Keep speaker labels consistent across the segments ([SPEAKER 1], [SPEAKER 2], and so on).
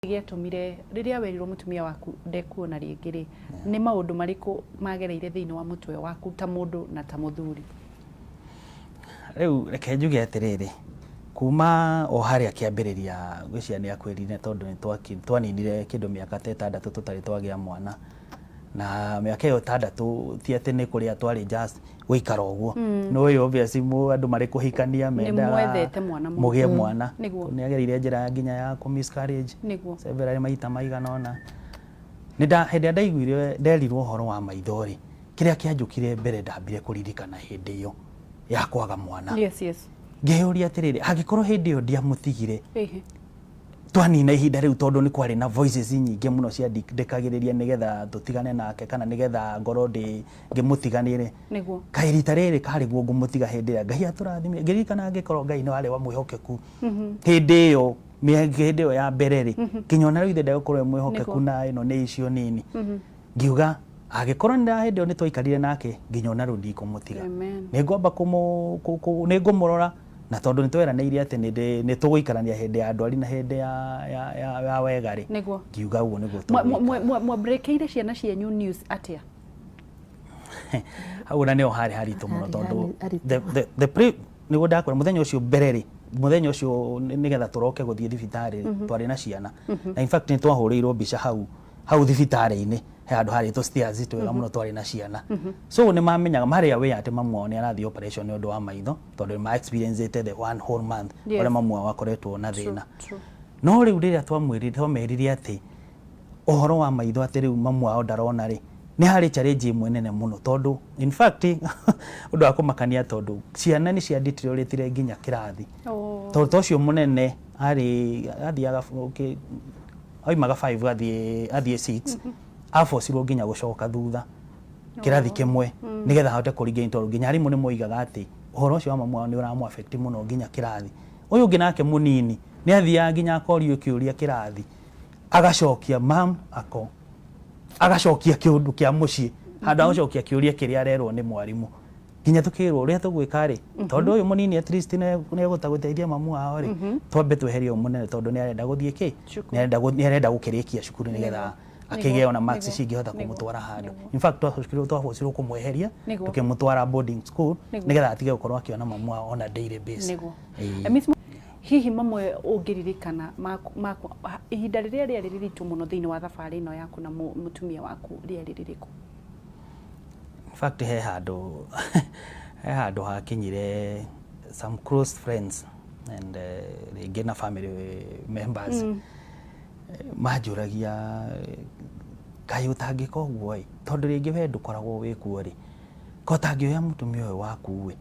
[SPEAKER 1] Gĩatũmire rĩrĩa werirwo mũtumia waku ndekuona rĩngĩ rĩ, nĩ maũndũ marĩkũ magereire thĩinĩ wa mũtwe waku ta mũndũ na ta mũthuri?
[SPEAKER 2] Rĩu reke njuge atĩrĩrĩ, kuma o harĩa kĩambĩrĩria ngwĩciria nĩ akwĩrire, tondũ nĩ twaninire kĩndũ mĩaka ta 6 tũtarĩ twagĩa mwana, na mĩaka ĩyo 6 ti atĩ nĩ kũrĩa twarĩ, just gũikara ũguo. No ũyũ obviously andũ marĩ kũhikania mendaga
[SPEAKER 1] mwethete mwana mũno.
[SPEAKER 2] Mũgĩe mwana.
[SPEAKER 1] Nĩguo.
[SPEAKER 2] Nĩ agereire njĩra nginya ya kũ miscarriage several, maita maigana ũna. Nĩ nda hĩndĩ ĩrĩa ndaiguire nderirwo ũhoro wa maitho rĩ, kĩrĩa kĩanjũkire mbere, ndambire kũririkana hĩndĩ ĩyo ya kwaga mwana. Ngĩyũria atĩrĩrĩ, angĩkorwo hĩndĩ ĩyo ndiamũtigire, twanina ihinda rĩu, tondũ nĩ kwarĩ na voices nyingĩ mũno ciandĩkagĩrĩria nĩgetha tũtigane nake kana nĩgetha ngorwo ndĩ ngĩmũtiganĩre, kaĩ rita rĩrĩ karĩ guo ngũmũtiga hĩndĩ ĩrĩa Ngai atũrathimire? Ngĩririkana angĩkorwo Ngai nĩ warĩ wa mwĩhokeku hĩndĩ ĩyo, hĩndĩ ĩyo ya mbere rĩ, nginya ona rĩu ithe ndegũkorwo e mwĩhokeku. Na ĩno nĩ icio nini, ngiuga angĩkorwo nĩ hĩndĩ ĩyo nĩ twaikarire nake, nginya ona rĩu ndikũmũtiga.
[SPEAKER 1] Amen.
[SPEAKER 2] Nĩ ngwamba nĩ ngũmũrora, na tondũ nĩ tweranĩire atĩ nĩ tũgũikarania hĩndĩ ya ndwari na hĩndĩ ya wega rĩ, ngiuga ũguo nĩguo tũgwĩka.
[SPEAKER 1] Mwambrekeire ciana cianyu news atĩa?
[SPEAKER 2] Hau ona nĩho harĩ haritũ mũno,
[SPEAKER 3] Harĩ
[SPEAKER 2] tondũ
[SPEAKER 3] haritũ.
[SPEAKER 2] nĩguo ndakwĩra mũthenya ũcio mbere rĩ, mũthenya ũcio nĩgetha tũroke gũthiĩ thibitarĩ rĩ, twarĩ na ciana, na in fact nĩ twahũrĩirwo mbica hau hau thibitarĩ-inĩ, he handũ harĩ tũ stairs twega mũno, twarĩ na ciana. So nĩ mamenyaga, marĩ aware atĩ mamu wao nĩ arathiĩ operation nĩ ũndũ wa maitho, tondũ nĩ ma experience the one whole month ũrĩa mamu wao akoretwo na thĩna. No rĩu rĩrĩa twamwĩrire, twamerire atĩ ũhoro wa maitho, atĩ rĩu mamu wao ndarona rĩ, nĩ harĩ challenge ĩmwe nene mũno, tondũ in fact ũndũ wa kũmakania, tondũ ciana nĩ cia deteriorate nginya kĩrathi. Tondũ ta ũcio mũnene arĩ athiaga oimaga 5 athiĩ 6, abocirwo nginya gũcoka thutha kĩrathi kĩmwe nĩgetha ahote kũringa, tondũ nginya arimũ nĩ moigaga atĩ ũhoro ũcio wa mamu wao nĩ ũramũ affect mũno nginya kĩrathi. Ũyũ ũngĩ nake mũnini nĩ athiaga nginya akorio kĩũria kĩrathi, agacokia mam ako, agacokia kĩũndũ kĩa mũciĩ handũ ha gũcokia kĩũria kĩrĩa arerwo nĩ mwarimũ. Nginya tũkĩrwo ũrĩa tũgwĩka rĩ, tondũ ũyũ mũnini at least nĩ egũta gũteithia mamu wao rĩ, twambe tweherie ũyũ mũnene, tondũ nĩ arenda gũthiĩ kĩ
[SPEAKER 1] Cukuru.
[SPEAKER 2] Nĩ arenda gũkĩrĩkia cukuru nĩgetha akĩgĩe ona marks cingĩhota kũmũtwara handũ. In fact twacokire twabocirwo kũmweheria, tũkĩmũtwara boarding school nĩgetha atige gũkorwo akĩona mamu wao on a daily basis. Ĩĩ.
[SPEAKER 1] Miss hihi mamwe ũngĩririkana ihinda rĩrĩa rĩarĩ rĩritũ mũno thĩinĩ wa thabarĩ ĩno yaku na mũtumia waku rĩarĩ rĩrĩkũ?
[SPEAKER 2] In fact he handũ hakinyire some close friends and rĩngĩ na family members manjũragia, kaĩ ũtangĩka ũguo ĩ, tondũ rĩngĩ we ndũkoragwo wĩ kuo rĩ, ko ũtangĩoya mũtumia ũyũ waku ĩ,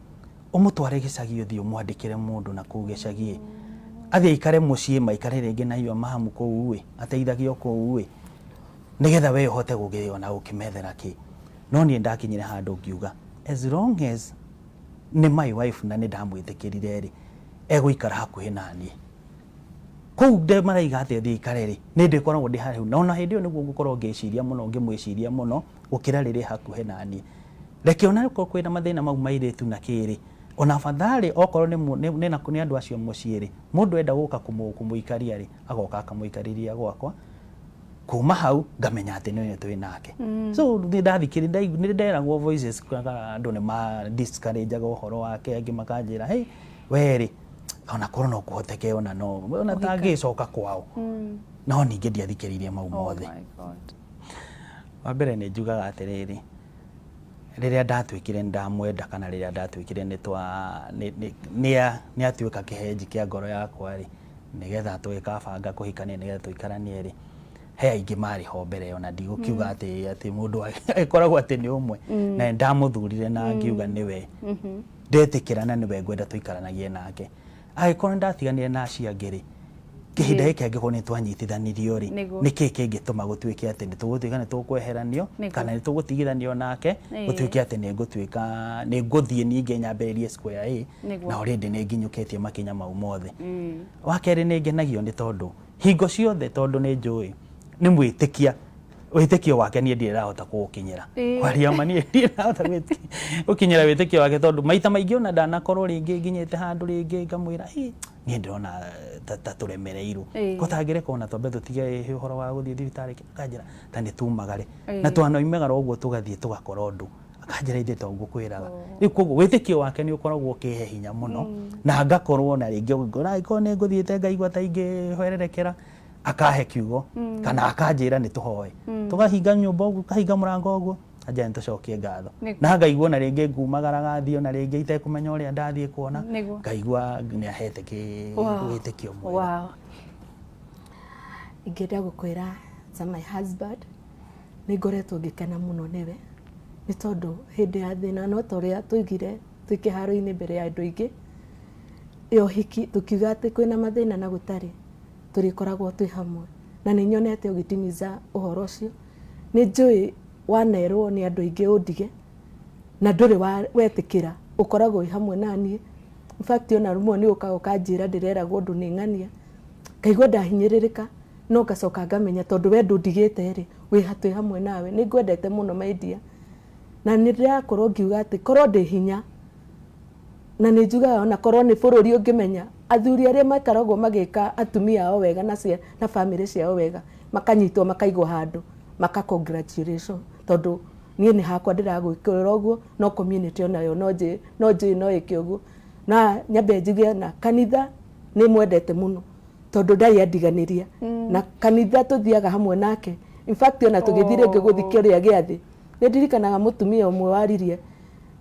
[SPEAKER 2] ũmũtware gĩcagi, ũthiĩ ũmwandĩkĩre mũndũ na kũu gĩcagi ĩ, athiĩ aikare mũciĩ, maikare rĩngĩ na iyo mamu kũu ĩ, ateithagio kũu ĩ, nĩgetha we ũhote gũgĩ ona gũkĩmethera kĩ. No niĩ ndakinyire handũ ngiuga as long as nĩ my wife na nĩ ndamwĩtĩkĩrire rĩ, egũikara hakuhĩ naniĩ kũu nde maraiga atĩ athiĩ aikare rĩ, nĩ ndĩkoragwo ndĩ haraihu na ona hĩndĩ ĩyo nĩguo ngũkorwo ngĩciria mũno, ngĩmwĩciria mũno gũkĩra rĩrĩ hakuhĩ naniĩ. Reke ona okorwo kwĩna mathĩna mau mairĩtu na kĩrĩ, ona afadhali okorwo nĩ andũ acio mũciĩ rĩ, mũndũ enda gũka kũmũikaria rĩ, agoka akamũikarĩria gwakwa. Kuma hau ngamenya atĩ nĩ twĩ nake. So nĩ ndathikĩrĩ, nĩ nderagwo voices kana andũ nĩ ma discourage ũhoro wake, angĩ makanjĩra, hey, we rĩ, ona korwo no kũhoteke ona no ona tangĩcoka kwao. No ningĩ ndiathikĩrĩirie mau mothe.
[SPEAKER 1] Oh my God.
[SPEAKER 2] Wa mbere nĩ njugaga atĩrĩrĩ, rĩrĩa ndatuĩkire nĩ ndamwenda, kana rĩrĩa ndatuĩkire nĩ twa nĩ nĩ nĩ atuĩka kĩhenji kĩa ngoro yakwa rĩ, nĩgetha tũgĩkabanga kũhikania nĩgetha tũikaranie rĩ, he aingĩ marĩ ho mbere ĩyo, na ndigũkiuga atĩ mũndũ agĩkoragwo atĩ nĩ ũmwe, na nĩ ndamũthurire na ngiuga nĩwe ndetĩkĩra na nĩwe ngwenda tũikaranagie nake. Angĩkorwo nĩ ndatiganire na acio angĩ rĩ, kĩhinda gĩkĩ angĩkorwo nĩ twanyitithanirio rĩ, nĩ kĩĩ kĩngĩtũma gũtuĩke atĩ nĩ tũgũtuĩka nĩ tũkweheranio kana nĩ tũgũtigithanio nake, gũtuĩke atĩ nĩ ngũtuĩka nĩ ngũthiĩ ningĩ nyambĩrĩrie square A, na already nĩ nginyũkĩtie makinya mau mothe? Wa kerĩ, nĩ ngenagio nĩ tondũ hingo ciothe, tondũ nĩ njũĩ nĩ mwĩtĩkia. Wĩtĩkio wake niĩ ndirĩ ndahota kũũkinyĩra.
[SPEAKER 1] Ĩĩ.
[SPEAKER 2] Kwaria ma, niĩ ndirĩ ndahota gũkinyĩra wĩtĩkio wake, tondũ maita maingĩ ona ndanakorwo rĩngĩ nginyĩte handũ rĩngĩ ngamwĩra, "Ĩ, niĩ ndĩrona ta tũremereirwo."
[SPEAKER 1] Ĩĩ.
[SPEAKER 2] Ko tangĩreka ona twambe tũtige ĩ ũhoro wa gũthiĩ thibitarĩ, akanjĩra ta nĩ tumagare.
[SPEAKER 1] Ĩĩ.
[SPEAKER 2] Na twanoimagara ũguo tũgathiĩ tũgakora ũndũ, akanjĩra ithe to ngũkwĩraga. Rĩu koguo wĩtĩkio wake nĩ ũkoragwo ũkĩhe hinya mũno, na ngakorwo na rĩngĩ angĩkorwo nĩ ngũthiĩte ngaigua ta ingĩhwererekera, akahe kiugo kana akanjĩra nĩ tũhoe, tũkahinga nyũmba ũguo, kahinga mũrango ũguo, anjĩra nĩ tũcokie ngatho. Na ngaigua ona rĩngĩ ngumagara gathiĩ, ona rĩngĩ itekũmenya ũrĩa ndathiĩ kuona, ngaigua nĩ ahete wĩtĩkio mwega.
[SPEAKER 3] Ingĩenda gũkwĩra ta my husband, nĩ ngoretwo ngĩkena mũno nĩwe, nĩ tondũ hĩndĩ ya thĩna, no ta ũrĩa tũigire twĩ kĩharo-inĩ mbere ya andũ aingĩ ya ũhiki, tũkiuga atĩ kwĩna mathĩna na gũtarĩ, tũrĩkoragwo twĩ hamwe, na nĩ nyonete ũgĩtimiza ũhoro ũcio. Nĩ njũĩ wanerwo nĩ andũ aingĩ ũndige na ndũrĩ wetĩkĩra, ũkoragwo wĩ hamwe na niĩ. In fact, ona rĩmwe nĩ ũkaga ũkanjĩra ndĩreragwo ũndũ nĩ ng'ania, ngaigua ndahinyĩrĩrĩka, no ngacoka ngamenya tondũ we ndũndigĩte rĩ, wĩ twĩ hamwe nawe. Nĩ ngwendete mũno, my dear, na nĩ ndĩrakorwo ngiuga atĩ korwo ndĩ hinya, na nĩ njugaga ona korwo nĩ bũrũri ũngĩmenya athuri arĩa makoragwo magĩka atumia ao wega na cia na bamĩrĩ ciao wega, makanyitwo makaigwo handũ maka congratulation, tondũ niĩ nĩ hakwa ndĩragwĩkĩra ũguo, no community onayo no njĩ no njũĩ no ĩke ũguo. Na nyambe njuge na kanitha nĩ mwendete mũno, tondũ ndarĩ andiganĩria, na kanitha tũthiaga hamwe nake. In fact, ona tũgĩthiĩ rĩngĩ gũthiĩ kĩrĩa gĩathĩ, nĩ ndirikanaga mũtumia ũmwe waririe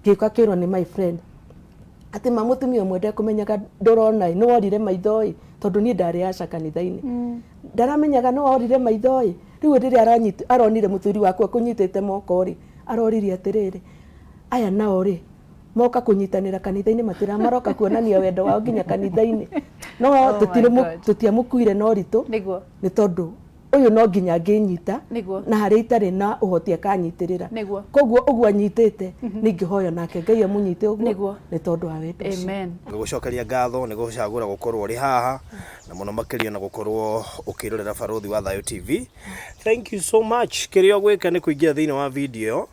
[SPEAKER 3] ngĩũka kĩrwo nĩ my friend atĩ ma mũtumia ũmwe ndekũmenyaga ndũrona ĩ, nĩ worire maitho ĩ, tondũ niĩ ndarĩ aca kanitha-inĩ, ndaramenyaga nĩ worire maitho ĩ. Rĩu rĩrĩa aronire mũthuri waku akũnyitĩte moko rĩ, aroririe atĩrĩrĩ, aya nao rĩ moka kũnyitanĩra kanitha-inĩ, matira maroka kuonania wendo wao nginya kanitha-inĩ. No
[SPEAKER 1] Oh my God.
[SPEAKER 3] Tũtiamũkuire na ũritũ, nĩ tondũ ũyũ no nginya angĩnyita na harĩa itarĩ na ũhoti akanyitĩrĩra. Koguo ũguo anyitĩte, nĩ ingĩhoya nake Ngai amũnyite ũguo, nĩ tondũ wa wendo ũcio.
[SPEAKER 1] Amen.
[SPEAKER 4] Ngũgũcokeria ngatho nĩ gũcagũra gũkorwo ũrĩ haha, na mũno makĩria na gũkorwo ũkĩrorera Barũthi wa Thayũ TV. Thank you so much. Kĩrĩa ũgwĩka nĩ kũingĩra thĩinĩ wa video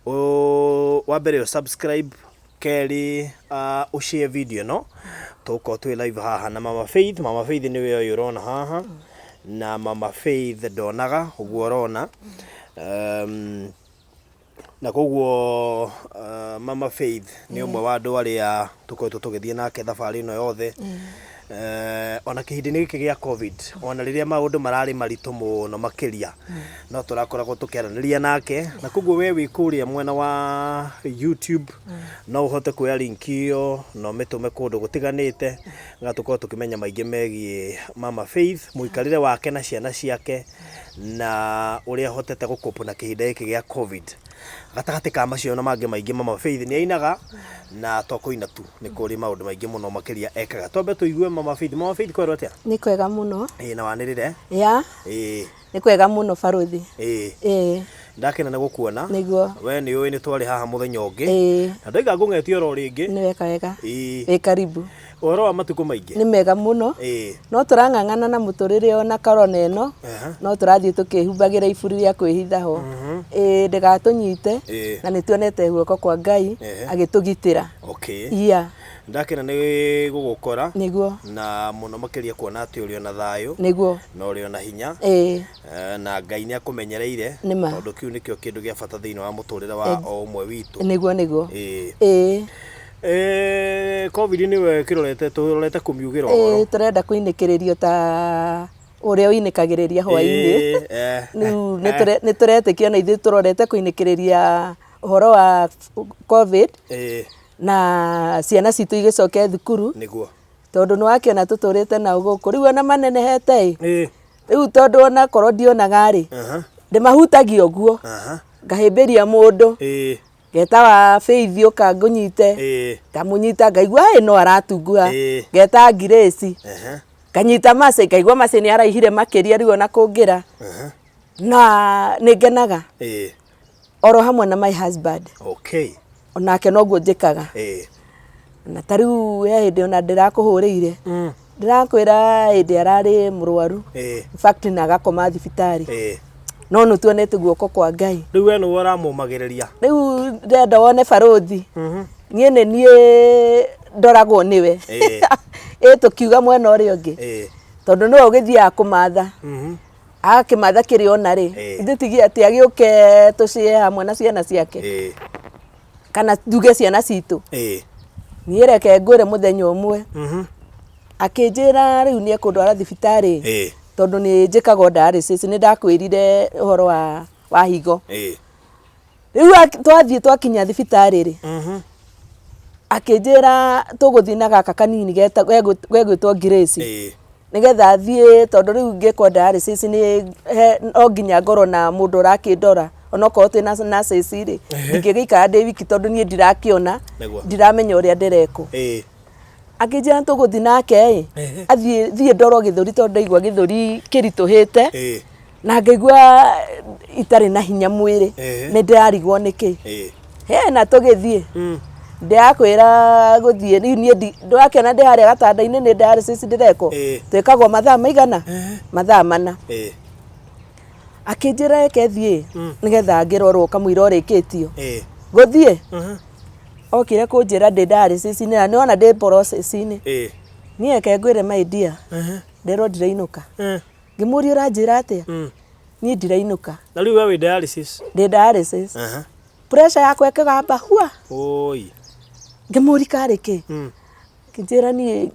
[SPEAKER 4] ĩyo, wa mbere ũ subscribe, kerĩ ũshare video ĩno. Tũgũkorwo twĩ live haha na Mama Faith. Mama Faith nĩwe ũyũ ũrona haha, na Mama Faith ndonaga ũguo ũrona, na koguo Mama Faith nĩ ũmwe wa andũ arĩa tũkoretwo tũgĩthiĩ nake thabarĩ ĩno yothe, ona kĩhinda-inĩ gĩkĩ gĩa COVID, ona rĩrĩa maũndũ mararĩ maritũ mũno makĩria, no tũrakoragwo tũkĩaranĩria nake. Na koguo we wĩ kũrĩa mwena wa YouTube, no ũhote kuoya link ĩyo na ũmĩtũme kũndũ gũtiganĩte, na tũkorwo tũkĩmenya maingĩ megiĩ Mama Faith, mũikarĩre wake na ciana ciake, na ũrĩa ahotete gũkũpũ na kĩhinda gĩkĩ gĩa COVID. Gatagatĩ ka macio na mangĩ maingĩ, Mama Faith nĩ ainaga, na to kũina tu, nĩ kũrĩ maũndũ maingĩ mũno makĩria ekaga. Twambe tũigue Mama Faith. Mama Faith, kwerwo atĩa?
[SPEAKER 3] Nĩ kwega mũno.
[SPEAKER 4] Ĩĩ, na wanĩrĩre.
[SPEAKER 3] Ya. Nĩ kwega mũno, barũthi. Ĩĩ.
[SPEAKER 4] Ndakena nĩ gũkuona.
[SPEAKER 3] Nĩguo.
[SPEAKER 4] We nĩ ũĩ nĩ twarĩ haha mũthenya ũngĩ, na ndoiga ngũng'etie oro rĩngĩ.
[SPEAKER 3] Nĩ weka wega. Wĩ karibu.
[SPEAKER 4] Ũhoro wa matukũ maingĩ?
[SPEAKER 3] Nĩ mega mũno. No tũrang'ang'ana na mũtũrĩre ona korona ĩno, no tũrathiĩ tũkĩhumbagĩra iburi rĩa kwĩhitha ho, ĩĩ, ndĩgatũnyite. Na nĩ tuonete guoko kwa Ngai agĩtũgitĩra. Iya.
[SPEAKER 4] Ndakena nĩ gũgũkora.
[SPEAKER 3] Nĩguo.
[SPEAKER 4] Na mũno makĩria kuona atĩ ũrĩ ona thayũ, na ũrĩ ona hinya. Na Ngai nĩ akũmenyereire,
[SPEAKER 3] Nĩma.
[SPEAKER 4] tondũ kĩu nĩkĩo kĩndũ gĩa bata thĩinĩ wa mũtũrĩre wa o ũmwe witũ.
[SPEAKER 3] Nĩguo.
[SPEAKER 4] Ĩĩ. COVID nĩwe kĩrorete, tũrorete kũmiugĩra ũhoro.
[SPEAKER 3] Tũrenda kũinĩkĩrĩrio ta ũrĩa ũinĩkagĩrĩria hwaĩ-inĩ. Rĩu nĩ tũretĩkia na ithuĩ tũrorete kũinĩkĩrĩria ũhoro wa COVID, na ciana citũ igĩcoke thukuru, tondũ nĩ wakĩona tũtũrĩte nao gũkũ rĩu ona manenehete ĩ. Rĩu tondũ ona korwo ndionaga rĩ, ndĩmahutagia ũguo, ngahĩmbĩria mũndũ, ngeta wa Faith, ũka ngũnyite. Ngamũnyita, ngaigua ĩ no aratunguha. Ngeta Grace, nganyita Mercy, ngaigua Mercy nĩ araihire makĩria rĩu ona kũngĩra, na nĩ ngenaga oro hamwe na my husband. Onake noguo njĩkaga. Na ta rĩu he hĩndĩ ona ndĩrakũhũrĩire, ndĩrakwĩra hĩndĩ ararĩ mũrwaru, in fact na agakoma thibitarĩ. No nĩ tuonete guoko kwa Ngai.
[SPEAKER 4] Rĩu we nĩwe ũramũmagĩrĩria.
[SPEAKER 3] Rĩu ndĩrenda wone barũthi. Niĩ nĩ niĩ ndoragwo nĩwe. Ĩ tũkiuga mwena ũrĩa ũngĩ. Tondũ nĩwe ũgĩthiaga kũmatha. Agakĩmatha kĩrĩa ona rĩ. Ithuĩ tigia atĩ agĩũke tũcĩe hamwe na ciana ciake. Kana nduge ciana citũ. Niĩ reke ngwĩre mũthenya ũmwe. Akĩnjĩra rĩu nĩ ekũndwara thibitarĩ. Tondũ nĩ njĩkagwo dialysis, nĩ ndakwĩrire ũhoro wa higo. Rĩu twathiĩ twakinya thibitarĩ rĩ, akĩnjĩra tũgũthiĩ na gaka kanini gegwĩtwo Grace. Nĩgetha thiĩ tondũ rĩu ngĩkwo dialysis nĩ no nginya ngorwo na mũndũ ũrakĩndora onokorwo twĩna nurses rĩ, ndingĩgĩikara ndĩ wiki tondũ niĩ ndirakĩona, ndiramenya ũrĩa ndĩrekwo. Akĩnjĩra tũgũthiĩ nake ĩ, athiĩ thiĩ ndorwo gĩthũri tondũ ndaigua gĩthũri kĩritũhĩte, na ngaigua itarĩ na hinya mwĩrĩ, nĩ ndĩrarigwo nĩkĩ. He na tũgĩthiĩ, ndĩrakwĩra gũthiĩ rĩu niĩ ndũrakĩona ndĩ harĩa gatanda-inĩ nĩ dialysis ndĩrekwo, twĩkagwo mathaa maigana? Mathaa 4. Akĩnjĩra reke thiĩ nĩgetha ngĩrorwo kamũira ũrĩkĩtio. Gũthiĩ, okire kũnjĩra ndĩ dialysis-inĩ na nĩwona ndĩ process-inĩ. Niĩ reke ngwĩre my dear, nderwo ndirainũka. Ngĩmũria ũranjĩra atĩa? Niĩ ndirainũka.
[SPEAKER 4] Na rĩu we wĩ dialysis?
[SPEAKER 3] Ndĩ dialysis. Pressure yakwa ĩkĩgamba hua.
[SPEAKER 4] Oi.
[SPEAKER 3] Ngĩmũria karĩ kĩ? Akĩnjĩra niĩ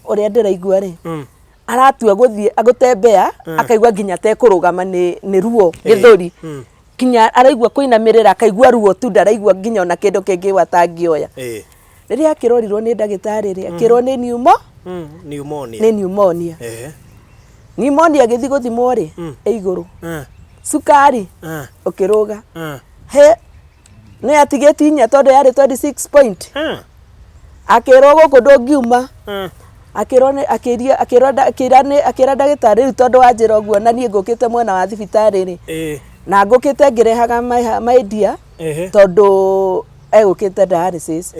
[SPEAKER 3] ũrĩa ndĩraigua rĩ, aratua gũthiĩ gũtembea akaigua nginya atekũrũgama nĩ ruo gĩthũri. Nginya araigua kũinamĩrĩra akaigua ruo tu ndaraigua nginya ona kĩndũ kĩngĩ atangĩoya. Rĩrĩa akĩrorirwo nĩ ndagĩtarĩ rĩ, akĩrwo nĩ
[SPEAKER 4] pneumonia.
[SPEAKER 3] Nĩ pneumonia. Pneumonia ĩgĩthiĩ gũthimwo rĩ, ĩ igũrũ. Cukari ũkĩrũga. He nĩ atigĩtie inya tondũ yarĩ 26 point. Akĩrwo gũkũ ndũngiuma. Akĩrwo nĩ akĩria akĩrwo akĩra nĩ akĩra ndagĩtarĩ rĩu tondũ wanjĩra ũguo na niĩ ngũkĩte mwena wa thibitarĩ rĩ. Na ngũkĩte ngĩrehaga my dear tondũ egũkĩte dialysis.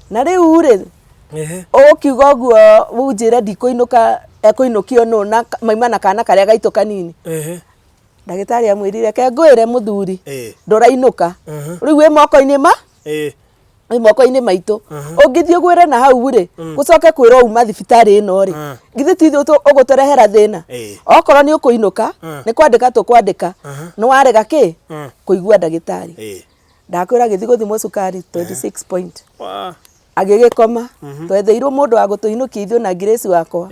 [SPEAKER 3] Na rĩu rĩ, ũgũkiuga ũguo ũnjĩre ndikũinũka, ekũinũkio nũ na maima na kana karĩa gaitũ kanini. Ndagĩtarĩ amwĩrire reke ngwĩre mũthuri, ndũrainũka. Rĩu wĩ moko-inĩ ma? Wĩ moko-inĩ maitũ. Ũngĩthiĩ ũgwĩre na hau rĩ, gũcoke kwĩrwo uma thibitarĩ ĩno rĩ, githĩ ti ithuĩ ũgũtũrehera thĩna? Okorwo nĩ ũkũinũka, nĩ kwandĩka tũkwandĩka. Nĩ warega kĩ? Kũigua ndagĩtarĩ. Ndakwĩra agĩthiĩ gũthimwo cukari 26 point. Agĩgĩkoma. Twetheirwo mũndũ wa gũtũinũkia ithuĩ na Grace wakwa.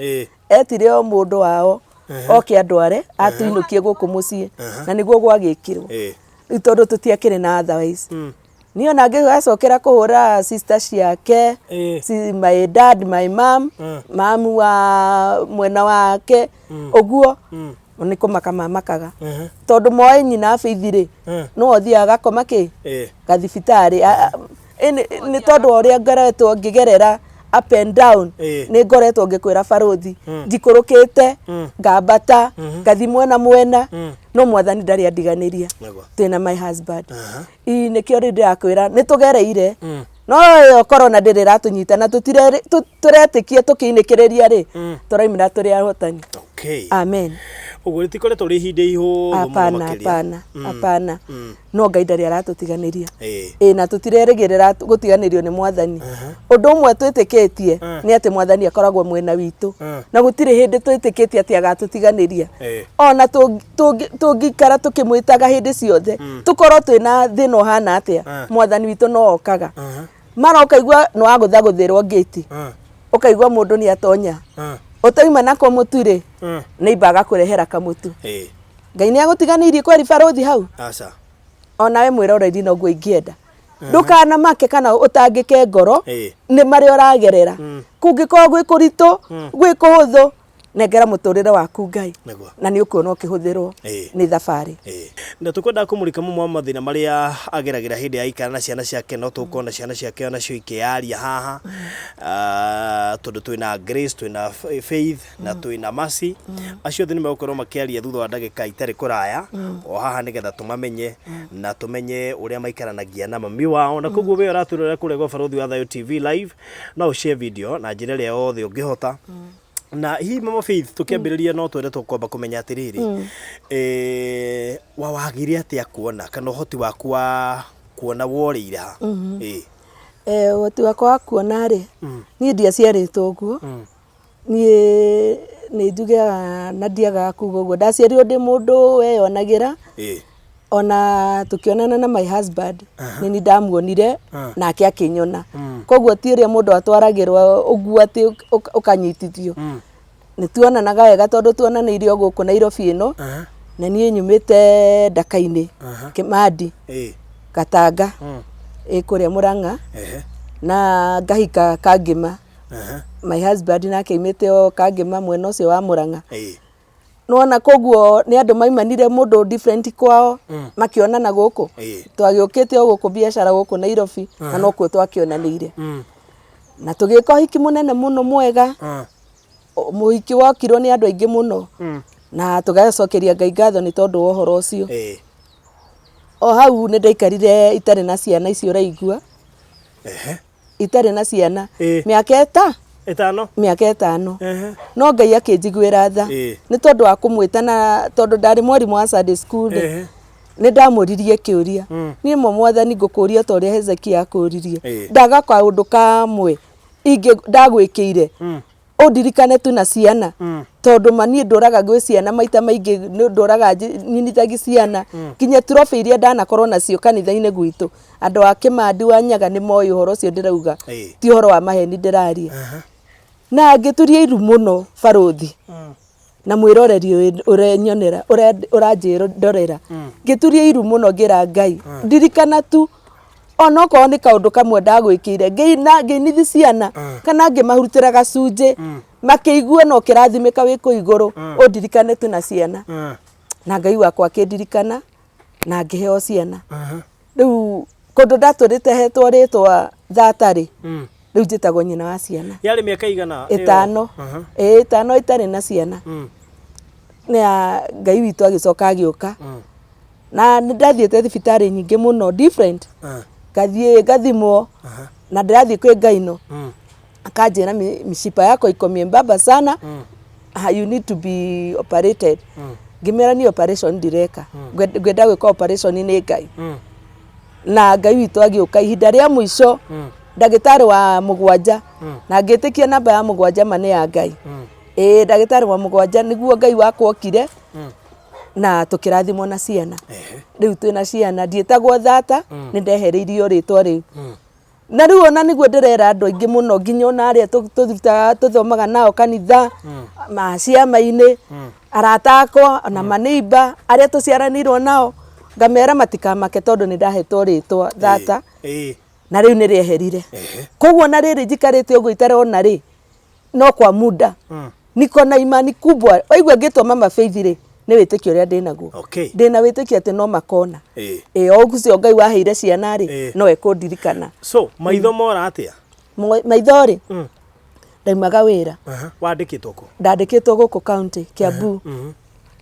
[SPEAKER 3] Etire o mũndũ wao oke andware atũinũkie gũkũ mũciĩ. Na nĩguo gwagĩkirwo. Rĩu tondũ tũtiakĩrĩ na otherwise. Niĩ ona ngĩgacokera kũhũra sister ciake, my dad, my mom, mamu wa mwena wake, ũguo nĩ kũmaka mamakaga. Tondũ moĩ nyina Faith rĩ, nĩwe ũthiaga agakoma kĩ? Gathibitarĩ. Nĩ tondũ wa ũrĩa ngoretwo ngĩgerera up and down, nĩ ngoretwo ngĩkwĩra barũthi, njikũrũkĩte, ngambata, ngathiĩ mwena mwena, no mwathani ndarĩ andiganĩria. Twĩna my husband. Ii nĩkĩo rĩu ndĩrakwĩra nĩ tũgereire, no ĩyo corona ndĩrĩ ĩratũnyita na tũretĩkia tũkĩinĩkĩrĩria rĩ, tũraumĩra tũrĩ ahotani. Amen.
[SPEAKER 4] Ũguo rĩtikoretwo rĩ ihinda ihũthũ mũno
[SPEAKER 3] Hapana,
[SPEAKER 4] makĩria.
[SPEAKER 3] hapana, hapana. No Ngai ndarĩ aratũtiganĩria. Ĩ na tũtirerĩgĩrĩra gũtiganĩrio nĩ mwathani. Ũndũ ũmwe twĩtĩkĩtie nĩ atĩ mwathani akoragwo mwena witũ. Na gũtirĩ hĩndĩ twĩtĩkĩtie atĩ agatũtiganĩria. Ona tũngĩikara tũkĩmwĩtaga hĩndĩ ciothe, tũkorwo twĩna thĩna ũhana atĩa, mwathani witũ no okaga. Mara ũkaigua nĩ wagũthagũthĩrwo ngĩti, ũkaigua mũndũ nĩ atonya. Ũtauma nako mũtu rĩ, neighbor agakũrehera kamũtu. Ngai nĩ agũtiganĩirie kweri barũthi hau?
[SPEAKER 4] Aca.
[SPEAKER 3] Onawe mwĩroreri noguo ingĩenda. Ndũkanamake kana ũtangĩke ngoro nĩ marĩa ũragerera. Kũngĩkorwo gwĩ kũritũ, gwĩ kũhũthũ, nengera mũtũrĩre waku Ngai. Na nĩ ũkuona ũkĩhũthĩrwo nĩ thabarĩ.
[SPEAKER 4] Na tũkwenda kũmũrĩka mamwe ma mathĩna marĩa ageragĩra hĩndĩ ya aikara na ciana ciake, no tũkuona ciana ciake onacio ikĩyaria haha, tondũ twĩna Grace, twĩna Faith na twĩna Mercy. Acio othe nĩ megũkorwo makĩaria thutha wa ndagĩka itarĩ kũraya o haha, nĩgetha tũmamenye na tũmenye ũrĩa maikaranagia na mami wao. Na koguo we ũratwĩrorera kũrĩa gwa Barũthi wa Thayũ TV live, no ũshare video na njĩra ĩrĩa yothe ũngĩhota. Na hihi Mama Faith, tũkĩambĩrĩria no twende tũkwamba kũmenya atĩrĩrĩ, wawagire atĩa kuona, kana ũhoti waku wa kuona worĩire ha? Ĩĩ.
[SPEAKER 3] Ũhoti wakwa wa kuona rĩ, niĩ ndiaciarĩtwo ũguo. Niĩ nĩ njugaga na ndiagaga kuga ũguo, ndaciarirwo ndĩ mũndũ weyonagĩra. Ona tũkĩonana na my husband, nĩ niĩ ndamuonire nake akĩnyona. Koguo ti ũrĩa mũndũ atwaragĩrwo ũguo atĩ ũkanyitithio. Nĩ tuonanaga wega tondũ tuonanĩire o gũkũ Nairobi ĩno. Na niĩ nyumĩte Ndaka-inĩ, Kĩmandi, Gatanga, ĩ kũrĩa Mũrang'a, na ngahika Kangĩma. My husband nake aumĩte o Kangĩma mwena ũcio wa Mũrang'a. Nĩwona koguo nĩ andũ maimanire mũndũ different kwao, makĩonana gũkũ. Twagĩũkĩte o gũkũ biacara gũkũ Nairobi, na nokuo twakĩonanĩire. Na tũgĩka ũhiki mũnene mũno mwega. Mũhiki wokirwo nĩ andũ aingĩ mũno. Na tũgacokeria Ngai ngatho nĩ tondũ wa ũhoro ũcio. O hau nĩ ndaikarire itarĩ na ciana icio ũraigua. Itarĩ na ciana. Mĩaka ĩta?
[SPEAKER 4] Ĩtano.
[SPEAKER 3] Mĩaka 5. No Ngai akĩnjiguĩra tha. Nĩ tondũ wa kũmwĩta, na tondũ ndarĩ mwarimũ wa Sunday school rĩ, nĩ ndamũririe kĩũria. Niĩ mo Mwathani ngũkũria ta ũrĩa Hezekia akũririe. Ndaga kaũndũ kamwe ingĩ ndagwĩkĩire. Ũndirikane tu na ciana. Tondũ ma niĩ ndũraga gwĩ ciana maita maingĩ, nĩ ndũraga nyinithagi ciana. Nginya trophy iria ndanakorwo nacio kanitha-inĩ gwitũ. Andũ a Kĩmandi wa Nyaga nĩ moĩ ũhoro ũcio ndĩrauga. Ti ũhoro wa maheni ndĩraria. Na ngĩturia iru mũno barũthi. Na mwĩroreri ũyũ ũrenyonera, ũranjĩrorera. Ngĩturia iru mũno ngĩra Ngai, ndirikana tu onokorwo nĩ kaũndũ kamwe ndagwĩkĩire, ngĩinithi ciana kana ngĩmarutĩra gacunjĩ, makĩigua no kĩrathimĩka wĩ kũu igũrũ, ũndirikane tu na ciana. Na Ngai wakwa akĩndirikana na ngĩheo ciana. Rĩu kũndũ ndatũrĩte hetwo rĩtwa thata rĩ, rĩu njĩtagwo nyina wa ciana.
[SPEAKER 4] Yarĩ mĩaka igana?
[SPEAKER 3] 5. Ĩĩ, 5 itarĩ na ciana. Na Ngai witũ agĩcoka agĩũka. Na nĩ ndathiĩte thibitarĩ nyingĩ mũno different. Ngathiĩ ngathimwo, na ndĩrathiĩ kwĩ Ngaino. Akanjĩra mishipa yako iko miembamba sana. You need to be operated. Ngĩmera niĩ operation ndireka. Ngwenda gwĩka operation nĩ Ngai. Na Ngai witũ agĩũka ihinda rĩa mũico, ndagĩtarĩ wa 7, na ngĩtĩkia namba ya 7 ma nĩ ya Ngai. Ĩĩ, ndagĩtarĩ wa 7 nĩguo Ngai wakwa okire, na tũkĩrathimwo na ciana. Rĩu twĩna ciana, ndiĩtagwo thata, nĩ ndehereirio rĩtwa rĩu. Na rĩu ona nĩguo ndĩrera andũ aingĩ mũno, nginya ona arĩa tũrutaga, tũthomaga nao kanitha, maciama-inĩ, arata akwa, ona maneighbor, arĩa tũciaranĩirwo nao, ngamera matikamake tondũ nĩ ndahetwo rĩtwa thata, na rĩu nĩ rĩeherire. Koguo na rĩrĩ njikarĩte ũguo itarona rĩ, no kwa muda. Niko na imani kubwa. Waigua ngĩtwo Mama Faith rĩ, nĩ wĩtĩkio ũrĩa ndĩnaguo. Ndĩna wĩtĩkio atĩ no makona. Ĩĩ, o ũcio Ngai waheire ciana rĩ, no ekũndirikana.
[SPEAKER 4] So, maitho mora atĩa?
[SPEAKER 3] Maitho rĩ, ndaumaga wĩra.
[SPEAKER 4] Wandĩkĩtwo kũ?
[SPEAKER 3] Ndandĩkĩtwo gũkũ county, Kiambu.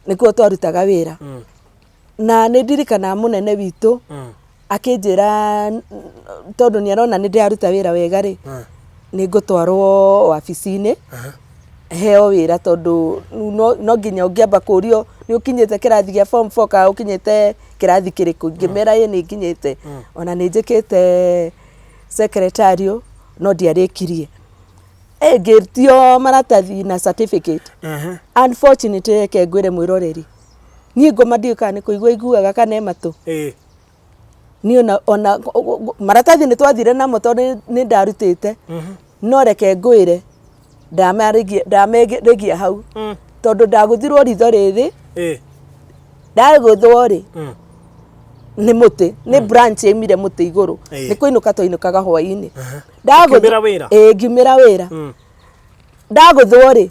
[SPEAKER 3] Nĩkuo twarutaga wĩra. Na nĩ ndirikanaga mũnene witũ, akĩnjĩra tondũ nĩ arona nĩ ndĩraruta wĩra wega rĩ, nĩ ngũtwarwo wabici-inĩ, heo wĩra tondũ no nginya ũngĩamba kũrio nĩ ũkinyĩte kĩrathi gĩa form 4 kana ũkinyĩte kĩrathi kĩrĩkũ, ngĩmera ĩĩ nĩ nginyĩte. Ona nĩ njĩkĩte secretarial no ndiarĩkirie. Ngĩtio maratathi na certificate. Unfortunately reke ngwĩre mwĩroreri, niĩ ngoma ndiũĩ kana nĩ kũigua iguaga kana ĩ matũ. Niĩ ona maratathi nĩ twathire namo tondũ nĩ ndarutĩte, no reke ngwĩre ndameregia hau, tondũ ndagũthirwo ritho rĩrĩ, ndagũthwo rĩ, nĩ mũtĩ, nĩ branch yaumire mũtĩ igũrũ, nĩ kũinũka twainũkaga hwainĩ.
[SPEAKER 4] Ũkiumĩra wĩra?
[SPEAKER 3] Ĩĩ, ngiumĩra wĩra. Ndagũthwo rĩ,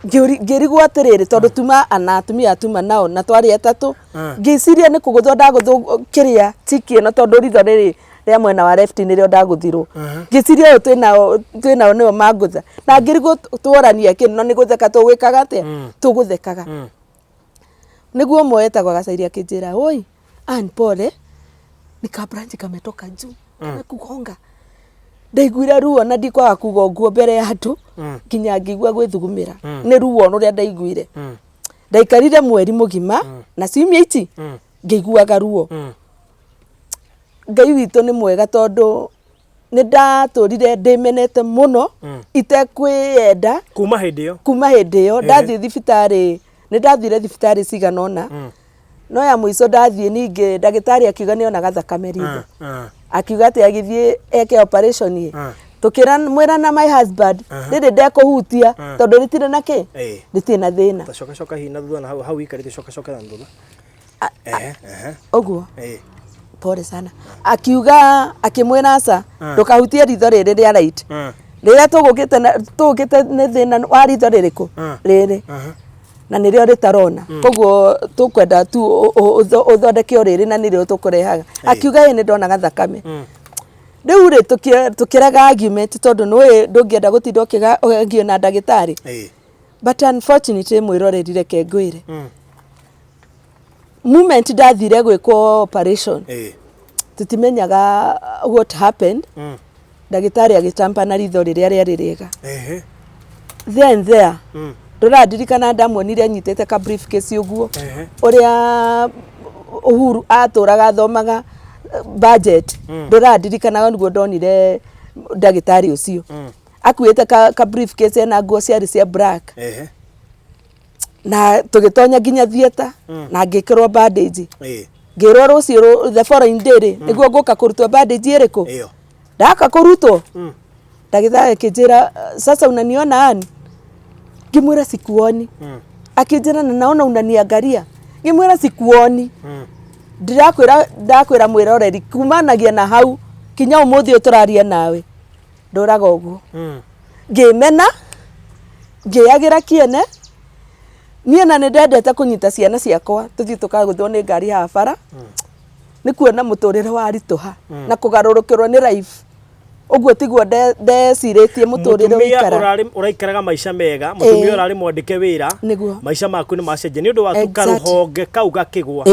[SPEAKER 3] ngĩrigwo atĩrĩrĩ, tondũ tuma ana atumia atuma nao na twarĩ 3, ngĩciria nĩ kũgũthwo ndagũthwo kĩrĩa chiki ĩno, tondũ ritho rĩrĩ rĩa mwena wa left nĩrĩo ndagũthirwo. Ngĩciria ũyũ twĩnao nĩo mangũtha, na ngĩrigwo tworania kĩ, no nĩ gũtheka tũgwĩkaga atĩa? Tũgũthekaga. Nĩguo ũmwe wetagwo Gacairi akĩnjĩra, oi Ann, pole, ni ka branch kametoka juu, kamekugonga. Ndaiguire ruo na ndikwaga kuga ũguo mbere ya andũ, nginya ngĩigua gwĩthugumĩra nĩ ruo rũrĩa ndaiguire. Ndaikarire mweri mũgima na ciumia ici ngĩiguaga ruo. Ngai witũ nĩ mwega tondũ nĩ ndatũrire ndĩmenete mũno itekwĩyenda.
[SPEAKER 4] Kuma hĩndĩ ĩyo?
[SPEAKER 3] Kuma hĩndĩ ĩyo ndathiĩ thibitarĩ, nĩ ndathire thibitarĩ cigana ũna, no ya mũico ndathiĩ ningĩ ndagĩtarĩ akiuga nĩ onaga thakame ritho, akiuga atĩ agĩthiĩ eke operation ĩ, tũkĩra mwĩra na my husband rĩrĩ ndekũhutia tondũ rĩtirĩ na kĩ, rĩtirĩ na thĩna.
[SPEAKER 4] Coka coka hihi na thutha na hau hau ikarĩte, coka coka na thutha. Ehe, ehe.
[SPEAKER 3] Ũguo. Pole sana. Akiuga, akĩmwĩra aca, ndũkahutie ritho rĩrĩ rĩa right rĩrĩa tũgũkĩte tũgũkĩte nĩ thĩna wa ritho rĩrĩkũ rĩrĩ na nĩrĩo rĩtarona, koguo tũkwenda tu ũthondeke o rĩrĩ na nĩrĩo tũkũrehaga. Akiuga ĩ nĩ ndonaga thakame. Rĩu rĩ tũkĩrega argument tondũ nĩũĩ ndũngĩenda gũtinda ũkĩargue na ndagĩtarĩ. But unfortunately, mwĩroreri, reke ngwĩre, moment ndathire gwĩkwo operation, tũtimenyaga what happened, ndagĩtarĩ agĩtampa na ritho rĩrĩa rĩarĩ rĩega. Then there ndũrandirikana ndamuonire anyitĩte ka briefcase ũguo, ũrĩa Uhuru atũraga athomaga budget. Ndũrandirikana nĩguo ndonire ndagĩtarĩ ũcio akuĩte ka briefcase ena nguo ciarĩ cia black. Na tũgĩtonya nginya theatre na ngĩkĩrwo bandage. Ngĩrwo rũciũ the following day rĩ nĩguo ngũka kũrutwo bandage ĩrĩkũ.
[SPEAKER 4] Ĩyo.
[SPEAKER 3] Ndaka kũrutwo, ndagĩtarĩ akĩnjĩra, "Sasa unaniona ani?" Ngĩmwĩra, "Sikuoni." Akĩnjĩra, "Na naona unaniangalia." Ngĩmwĩra, "Sikuoni." Ndirakwĩra, ndakwĩra mwĩroreri, kumanagia na hau kinya ũmũthĩ ũyũ tũraria nawe ndũraga ũguo. Ngĩmena, ngĩagĩra kĩene niĩ, na nĩ ndendete kũnyita ciana ciakwa tũthiĩ tũkagũthwo nĩ ngari haha bara, nĩ kuona mũtũrĩre waritũha na kũgarũrũkĩrwo nĩ life ũguo tiguo ndecirĩtie mũtũrĩre
[SPEAKER 4] Mũtumia
[SPEAKER 3] ũikara.
[SPEAKER 4] Ũrarĩ ũraikaraga maica mega, mũtumia ũrarĩ mwandĩke wĩra.
[SPEAKER 3] Nĩguo.
[SPEAKER 4] Maica maku nĩ macenjia nĩ ũndũ wa tu karũhonge kau gakĩgwa.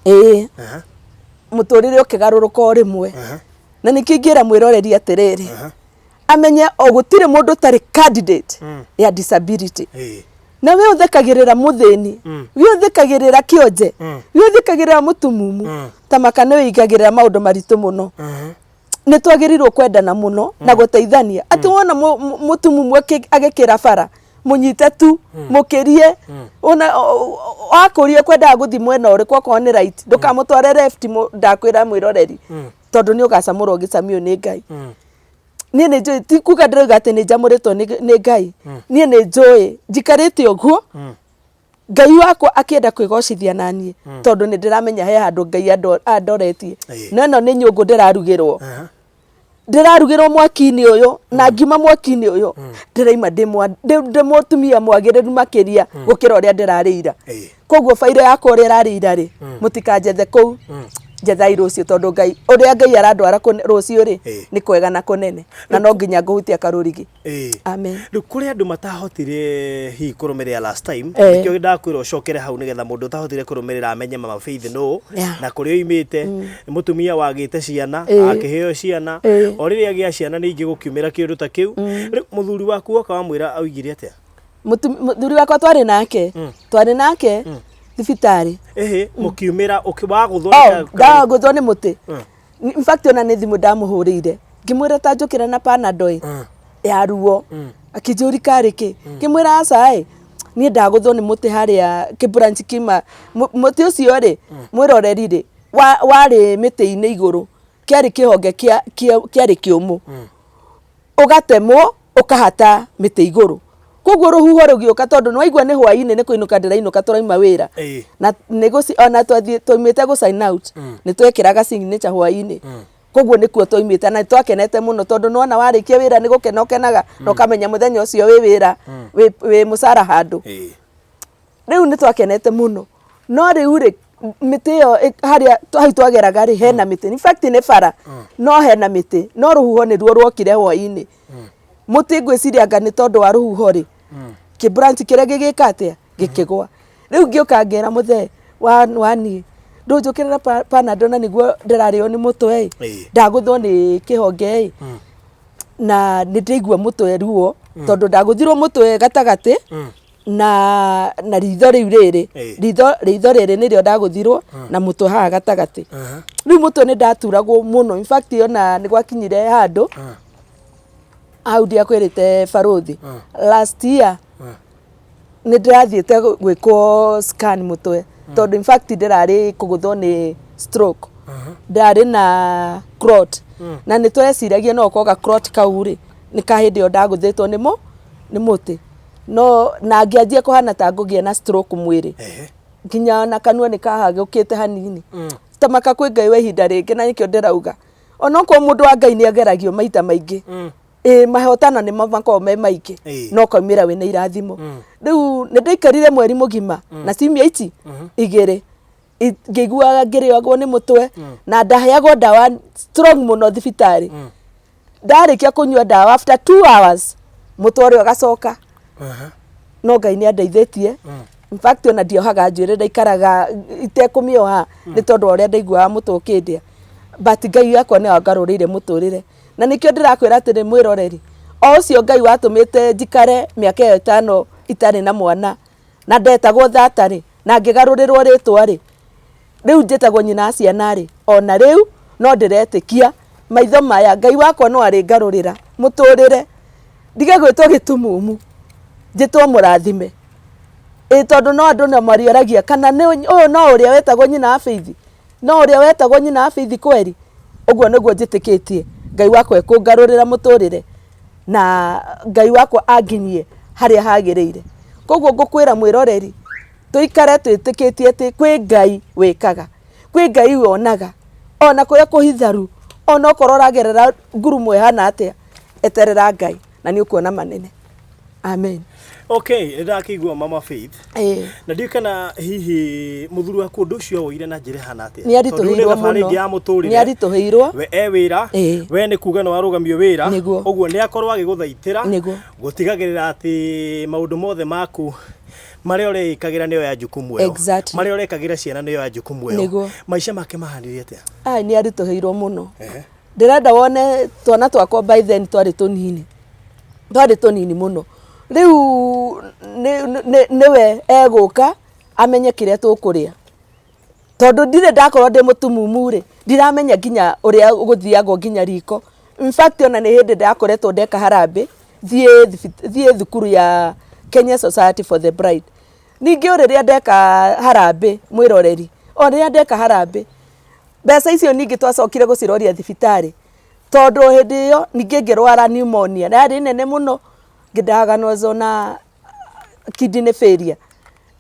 [SPEAKER 3] Ĩĩ, mũtũrĩre ũkĩgarũrũka o rĩmwe, na nĩkĩo ingĩra mwĩroreri atĩrĩrĩ, amenye o gũtirĩ mũndũ ũtarĩ candidate ya disability. Na we ũthekagĩrĩra mũthĩni, we ũthekagĩrĩra kĩonje, we ũthekagĩrĩra mũtumumu, ta maka nĩ wĩigagĩrĩra maũndũ maritũ mũno. Nĩ twagĩrĩirwo kwendana mũno na gũteithania, atĩ wona mũtumumu agĩkĩra bara, mũnyite tu mũkĩrie, ona wakũria kwendaga gũthiĩ mwena ũrĩkũ, okorwo nĩ right, ndũkamũtware left. Ndakwĩra mwĩroreri, tondũ nĩ ũgacamũrwo gĩcamio nĩ Ngai. Niĩ nĩ njũĩ, ti kuga ndĩrauga atĩ nĩ njamũrĩtwo nĩ Ngai. Niĩ nĩ njũĩ njikarĩte ũguo Ngai wakwa akĩenda kwĩgocithia na niĩ, tondũ nĩ ndĩramenya he handũ Ngai andoretie. No ĩno nĩ nyũngũ ndĩrarugĩrwo, ndĩrarugĩrwo mwaki-inĩ ũyũ, na ngiuma mwaki-inĩ ũyũ ndĩraima ndĩ mũtumia mwagĩrĩru makĩria gũkĩra ũrĩa ndĩrarĩ ira. Koguo bairo yakwa ũrĩa ĩrarĩ ira rĩ, mũtikanjethe kũu, njethai rũciũ, tondũ Ngai ũrĩa Ngai arandwara rũciũ rĩ, nĩ kwega na kũnene, na no nginya ngũhutia karũrigi. Amen.
[SPEAKER 4] Rĩu kũrĩ andũ matahotire hihi kũrũmĩrĩra last time. Nĩkĩo ndakwĩra ũcokere hau nĩgetha mũndũ ũtahotire kũrũmĩrĩra amenye Mama Faith nũ na kũrĩa oimĩte. Nĩ mũtumia wagĩte ciana, akĩheo ciana. O rĩrĩa agĩa ciana ningĩ gũkiumĩra kĩũndũ ta kĩu. Rĩu mũthuri waku woka wamwĩra oigire atĩa?
[SPEAKER 3] Mũthuri wakwa twarĩ nake thibitarĩ.
[SPEAKER 4] Ĩhĩ, mũkiumĩra wagũthwo
[SPEAKER 3] Oh, ndagũthwo nĩ mũtĩ. In fact, ona nĩ thimũ ndamũhũrĩire ngĩmwĩra ta njũkĩra na Panadol ya ruo. Akĩnjũri karĩ kĩ, ngĩmwĩra aca ĩ, niĩ ndagũthwo nĩ mũtĩ harĩa kĩbranch kima. Mũtĩ ũcio rĩ, mwĩroreri rĩ, warĩ mĩtĩ-inĩ igũrũ, kĩarĩ kĩhonge kĩarĩ kĩũmũ, ũgatemwo ũkahata mĩtĩ igũrũ, koguo rũhuho rũgĩũka, tondũ nĩ waigua nĩ hwaĩ-inĩ, nĩ kũinũka ndĩrainũka, tũraima wĩra na nĩ ona twathiĩ twaumĩte gũ sign out, nĩ twekĩraga signature hwaĩ-inĩ, koguo nĩkuo twaumĩte na nĩ twakenete mũno, tondũ nĩwona warĩkia wĩra nĩ gũkena ũkenaga na ũkamenya mũthenya ũcio wĩ wĩra wĩ mũcara handũ. Rĩu nĩ twakenete mũno, no rĩu rĩ, mĩtĩ ĩyo harĩa hau twageraga rĩ, hena mĩtĩ, in fact nĩ bara, no hena mĩtĩ, no rũhuho nĩruo ruokire hwaĩ-inĩ. Mũtĩ ngwĩciria anga nĩ tondũ wa rũhuho rĩ, kĩ branch kĩrĩa gĩgĩka atĩa, gĩkĩgwa. Rĩu ngĩũka ngĩra mũthee wa niĩ, ndũnjũkĩrĩra Panadol na nĩguo ndĩrarĩo nĩ mũtwe ĩ, ndagũthwo nĩ kĩhonge ĩ. Na nĩ ndĩraigua mũtwe ruo tondũ ndagũthirwo mũtwe gatagatĩ na ritho rĩu rĩrĩ, ritho rĩrĩ nĩrĩo ndagũthirwo na mũtwe haha gatagatĩ. Rĩu mũtwe nĩ ndaturagwo mũno. In fact, ona nĩ gwakinyire handũ hau ndiakwĩrĩte barũthi, last year nĩ ndĩrathiĩte gwĩkwo scan mũtwe tondũ in fact ndĩrarĩ kũgũthwo nĩ stroke, ndarĩ na clot, na nĩ tweciragia no ũkorwo ga clot kau rĩ nĩ ka hĩndĩ ĩyo ndagũthĩtwo nĩ mũtĩ, no na ngĩanjia kũhana ta ngũgĩa na stroke mwĩrĩ, nginya na kanua nĩ kahagũkĩte hanini. Tamaka kwĩ Ngai wa ihinda rĩngĩ, na nĩkĩo ndĩrauga onokorwo mũndũ wa Ngai nĩ ageragio maita maingĩ, ĩ mahotana nĩ makoragwo me maingĩ, no kaumĩra wĩna irathimo. Rĩu nĩ ndaikarire mweri mũgima na ciumia ici 2 ngĩiguaga ngĩrĩagwo nĩ mũtwe, na ndaheagwo ndawa strong mũno thibitarĩ. Ndarĩkia kũnyua ndawa, after 2 hours mũtwe ũrĩa ũgacoka. No Ngai nĩ andeithĩtie. In fact, ona ndiohaga njuĩrĩ, ndaikaraga itekũmĩoha nĩ tondũ wa ũrĩa ndaiguaga mũtwe ũkĩndĩa, but Ngai wakwa nĩ angarũrĩire mũtũrĩre, na nĩkĩo ndĩrakwĩra atĩrĩ mwĩroreri, o ũcio Ngai watũmĩte njikare mĩaka ĩyo 5 itarĩ na mwana na ndetagwo thata rĩ, na ngĩgarũrĩrwo rĩtwa rĩ, rĩu njĩtagwo nyina wa ciana rĩ, ona rĩu no ndĩretĩkia maitho maya Ngai wakwa no arĩngarũrĩra mũtũrĩre, ndige gwĩtwo gĩtumumu, njĩtwo mũrathime. Ĩ tondũ no andũ no marĩoragia kana nĩ ũyũ no ũrĩa wetagwo nyina wa Faith, no ũrĩa wetagwo nyina wa Faith kweri. Ũguo nĩguo njĩtĩkĩtie Ngai wakwa ekũngarũrĩra mũtũrĩre na Ngai wakwa anginyie harĩa hagĩrĩire. Koguo ngũkwĩra mwĩroreri, tũikare twĩtĩkĩtie atĩ kwĩ Ngai wĩkaga, kwĩ Ngai wonaga ona kũrĩa kũhitharu, ona okorwo ũragerera ngurumo ĩhana atĩa, eterera Ngai na nĩ ũkuona manene. Amen.
[SPEAKER 4] Okay, nĩ ndakĩigua, Mama Faith. Na ndiũĩ kana hihi mũthuri waku ũndũ ũcio woire na njĩra ĩhana atĩa?
[SPEAKER 3] Nĩ aritũhĩirwo
[SPEAKER 4] Tondũ rĩu nĩ thabarĩ
[SPEAKER 3] mũno.
[SPEAKER 4] ĩngĩ ya mũtũrĩre.
[SPEAKER 3] Nĩ aritũhĩirwo.
[SPEAKER 4] We e wĩra, we nĩ kuga nĩ warũgamio wĩra. Ũguo nĩ akorwo agĩgũthaitĩra gũtigagĩrĩra atĩ maũndũ mothe maku marĩa ũreĩkagĩra nĩyo ya jukumu ĩyo, marĩa ũrekagĩra ciana nĩyo ya jukumu ĩyo. Maica make mahanire atĩa?
[SPEAKER 3] Ai, nĩ aritũhĩirwo mũno. Ndĩrenda wone twana twakwa by then twarĩ tũnini, twarĩ tũnini mũno. Rĩu nĩwe egũka amenye kĩrĩa tũkũrĩa, tondũ ndirĩ ndakorwo ndĩ mũtumumu rĩ, ndiramenya nginya ũrĩa gũthiagwo nginya riko. In fact, ona nĩ hĩndĩ ndakoretwo ndeka harambĩ thiĩ thukuru ya Kenya Society for the Blind. Ningĩ o rĩrĩa ndeka harambĩ, mwĩroreri, o rĩrĩa ndeka harambĩ, mbeca icio ningĩ twacokire gũciroria thibitarĩ, tondũ hĩndĩ ĩyo ningĩ ngĩrwara pneumonia na yarĩ nene mũno, ngĩdiagnoswo na kidney failure.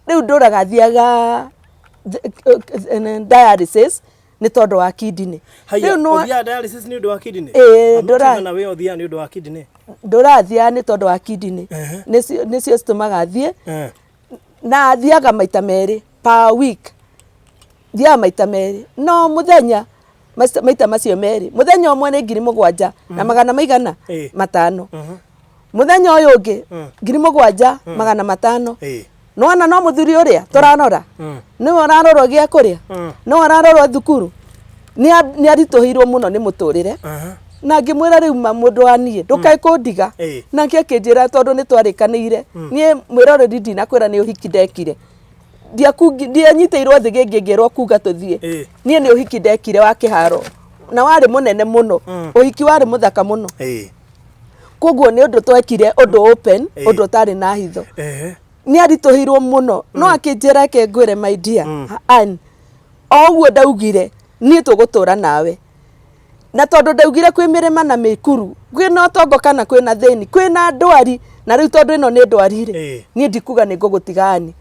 [SPEAKER 3] Rĩu ndũraga thiaga dialysis nĩ tondũ wa kidney.
[SPEAKER 4] Haiya,
[SPEAKER 3] Rĩu no
[SPEAKER 4] ũthiaga dialysis nĩ ũndũ wa kidney?
[SPEAKER 3] Ĩĩ,
[SPEAKER 4] I'm not even aware ũthiaga nĩ ũndũ wa kidney.
[SPEAKER 3] Ndũrathiaga nĩ tondũ wa kidney, nĩcio citũmaga thiĩ, na thiaga maita merĩ per week, thiaga maita merĩ, no mũthenya maita macio merĩ, mũthenya ũmwe nĩ 7,000 na magana maigana 500, mũthenya ũyũ ũngĩ 7,500. Nĩwona, no mũthuri ũrĩa tũrarora nĩwe ũrarorwo gĩa kũrĩa, nĩwe ũrarorwo thukuru. Nĩ aritũhĩirwo mũno nĩ mũtũrĩre, na ngĩmwĩra, rĩu ma mũndũ wa niĩ ndũkae kũndiga. Nake akĩnjĩra tondũ nĩ twarĩkanĩire. Niĩ mwĩroreri ndinakwĩra nĩ ũhiki ndekire, ndianyitĩirwo thĩ gĩngĩ ngĩrwo kuga tũthiĩ. Niĩ nĩ ũhiki ndekire wa kĩharo na warĩ mũnene mũno, ũhiki warĩ mũthaka mũno. Koguo nĩ ũndũ twekire ũndũ open, ũndũ ũtarĩ na hitho. Nĩ aritũhĩirwo mũno, no akĩnjĩra, reke ngwĩre, my dear Ann, o ũguo ndaugire niĩ tũgũtũra nawe, na tondũ ndaugire kwĩ mĩrĩma na mĩkuru, kwĩna ũtongo kana kwĩna thĩni, kwĩna ndwari, na rĩu tondũ ĩno nĩ ndwari rĩ, niĩ ndikuga nĩ ngũgũtiga ani,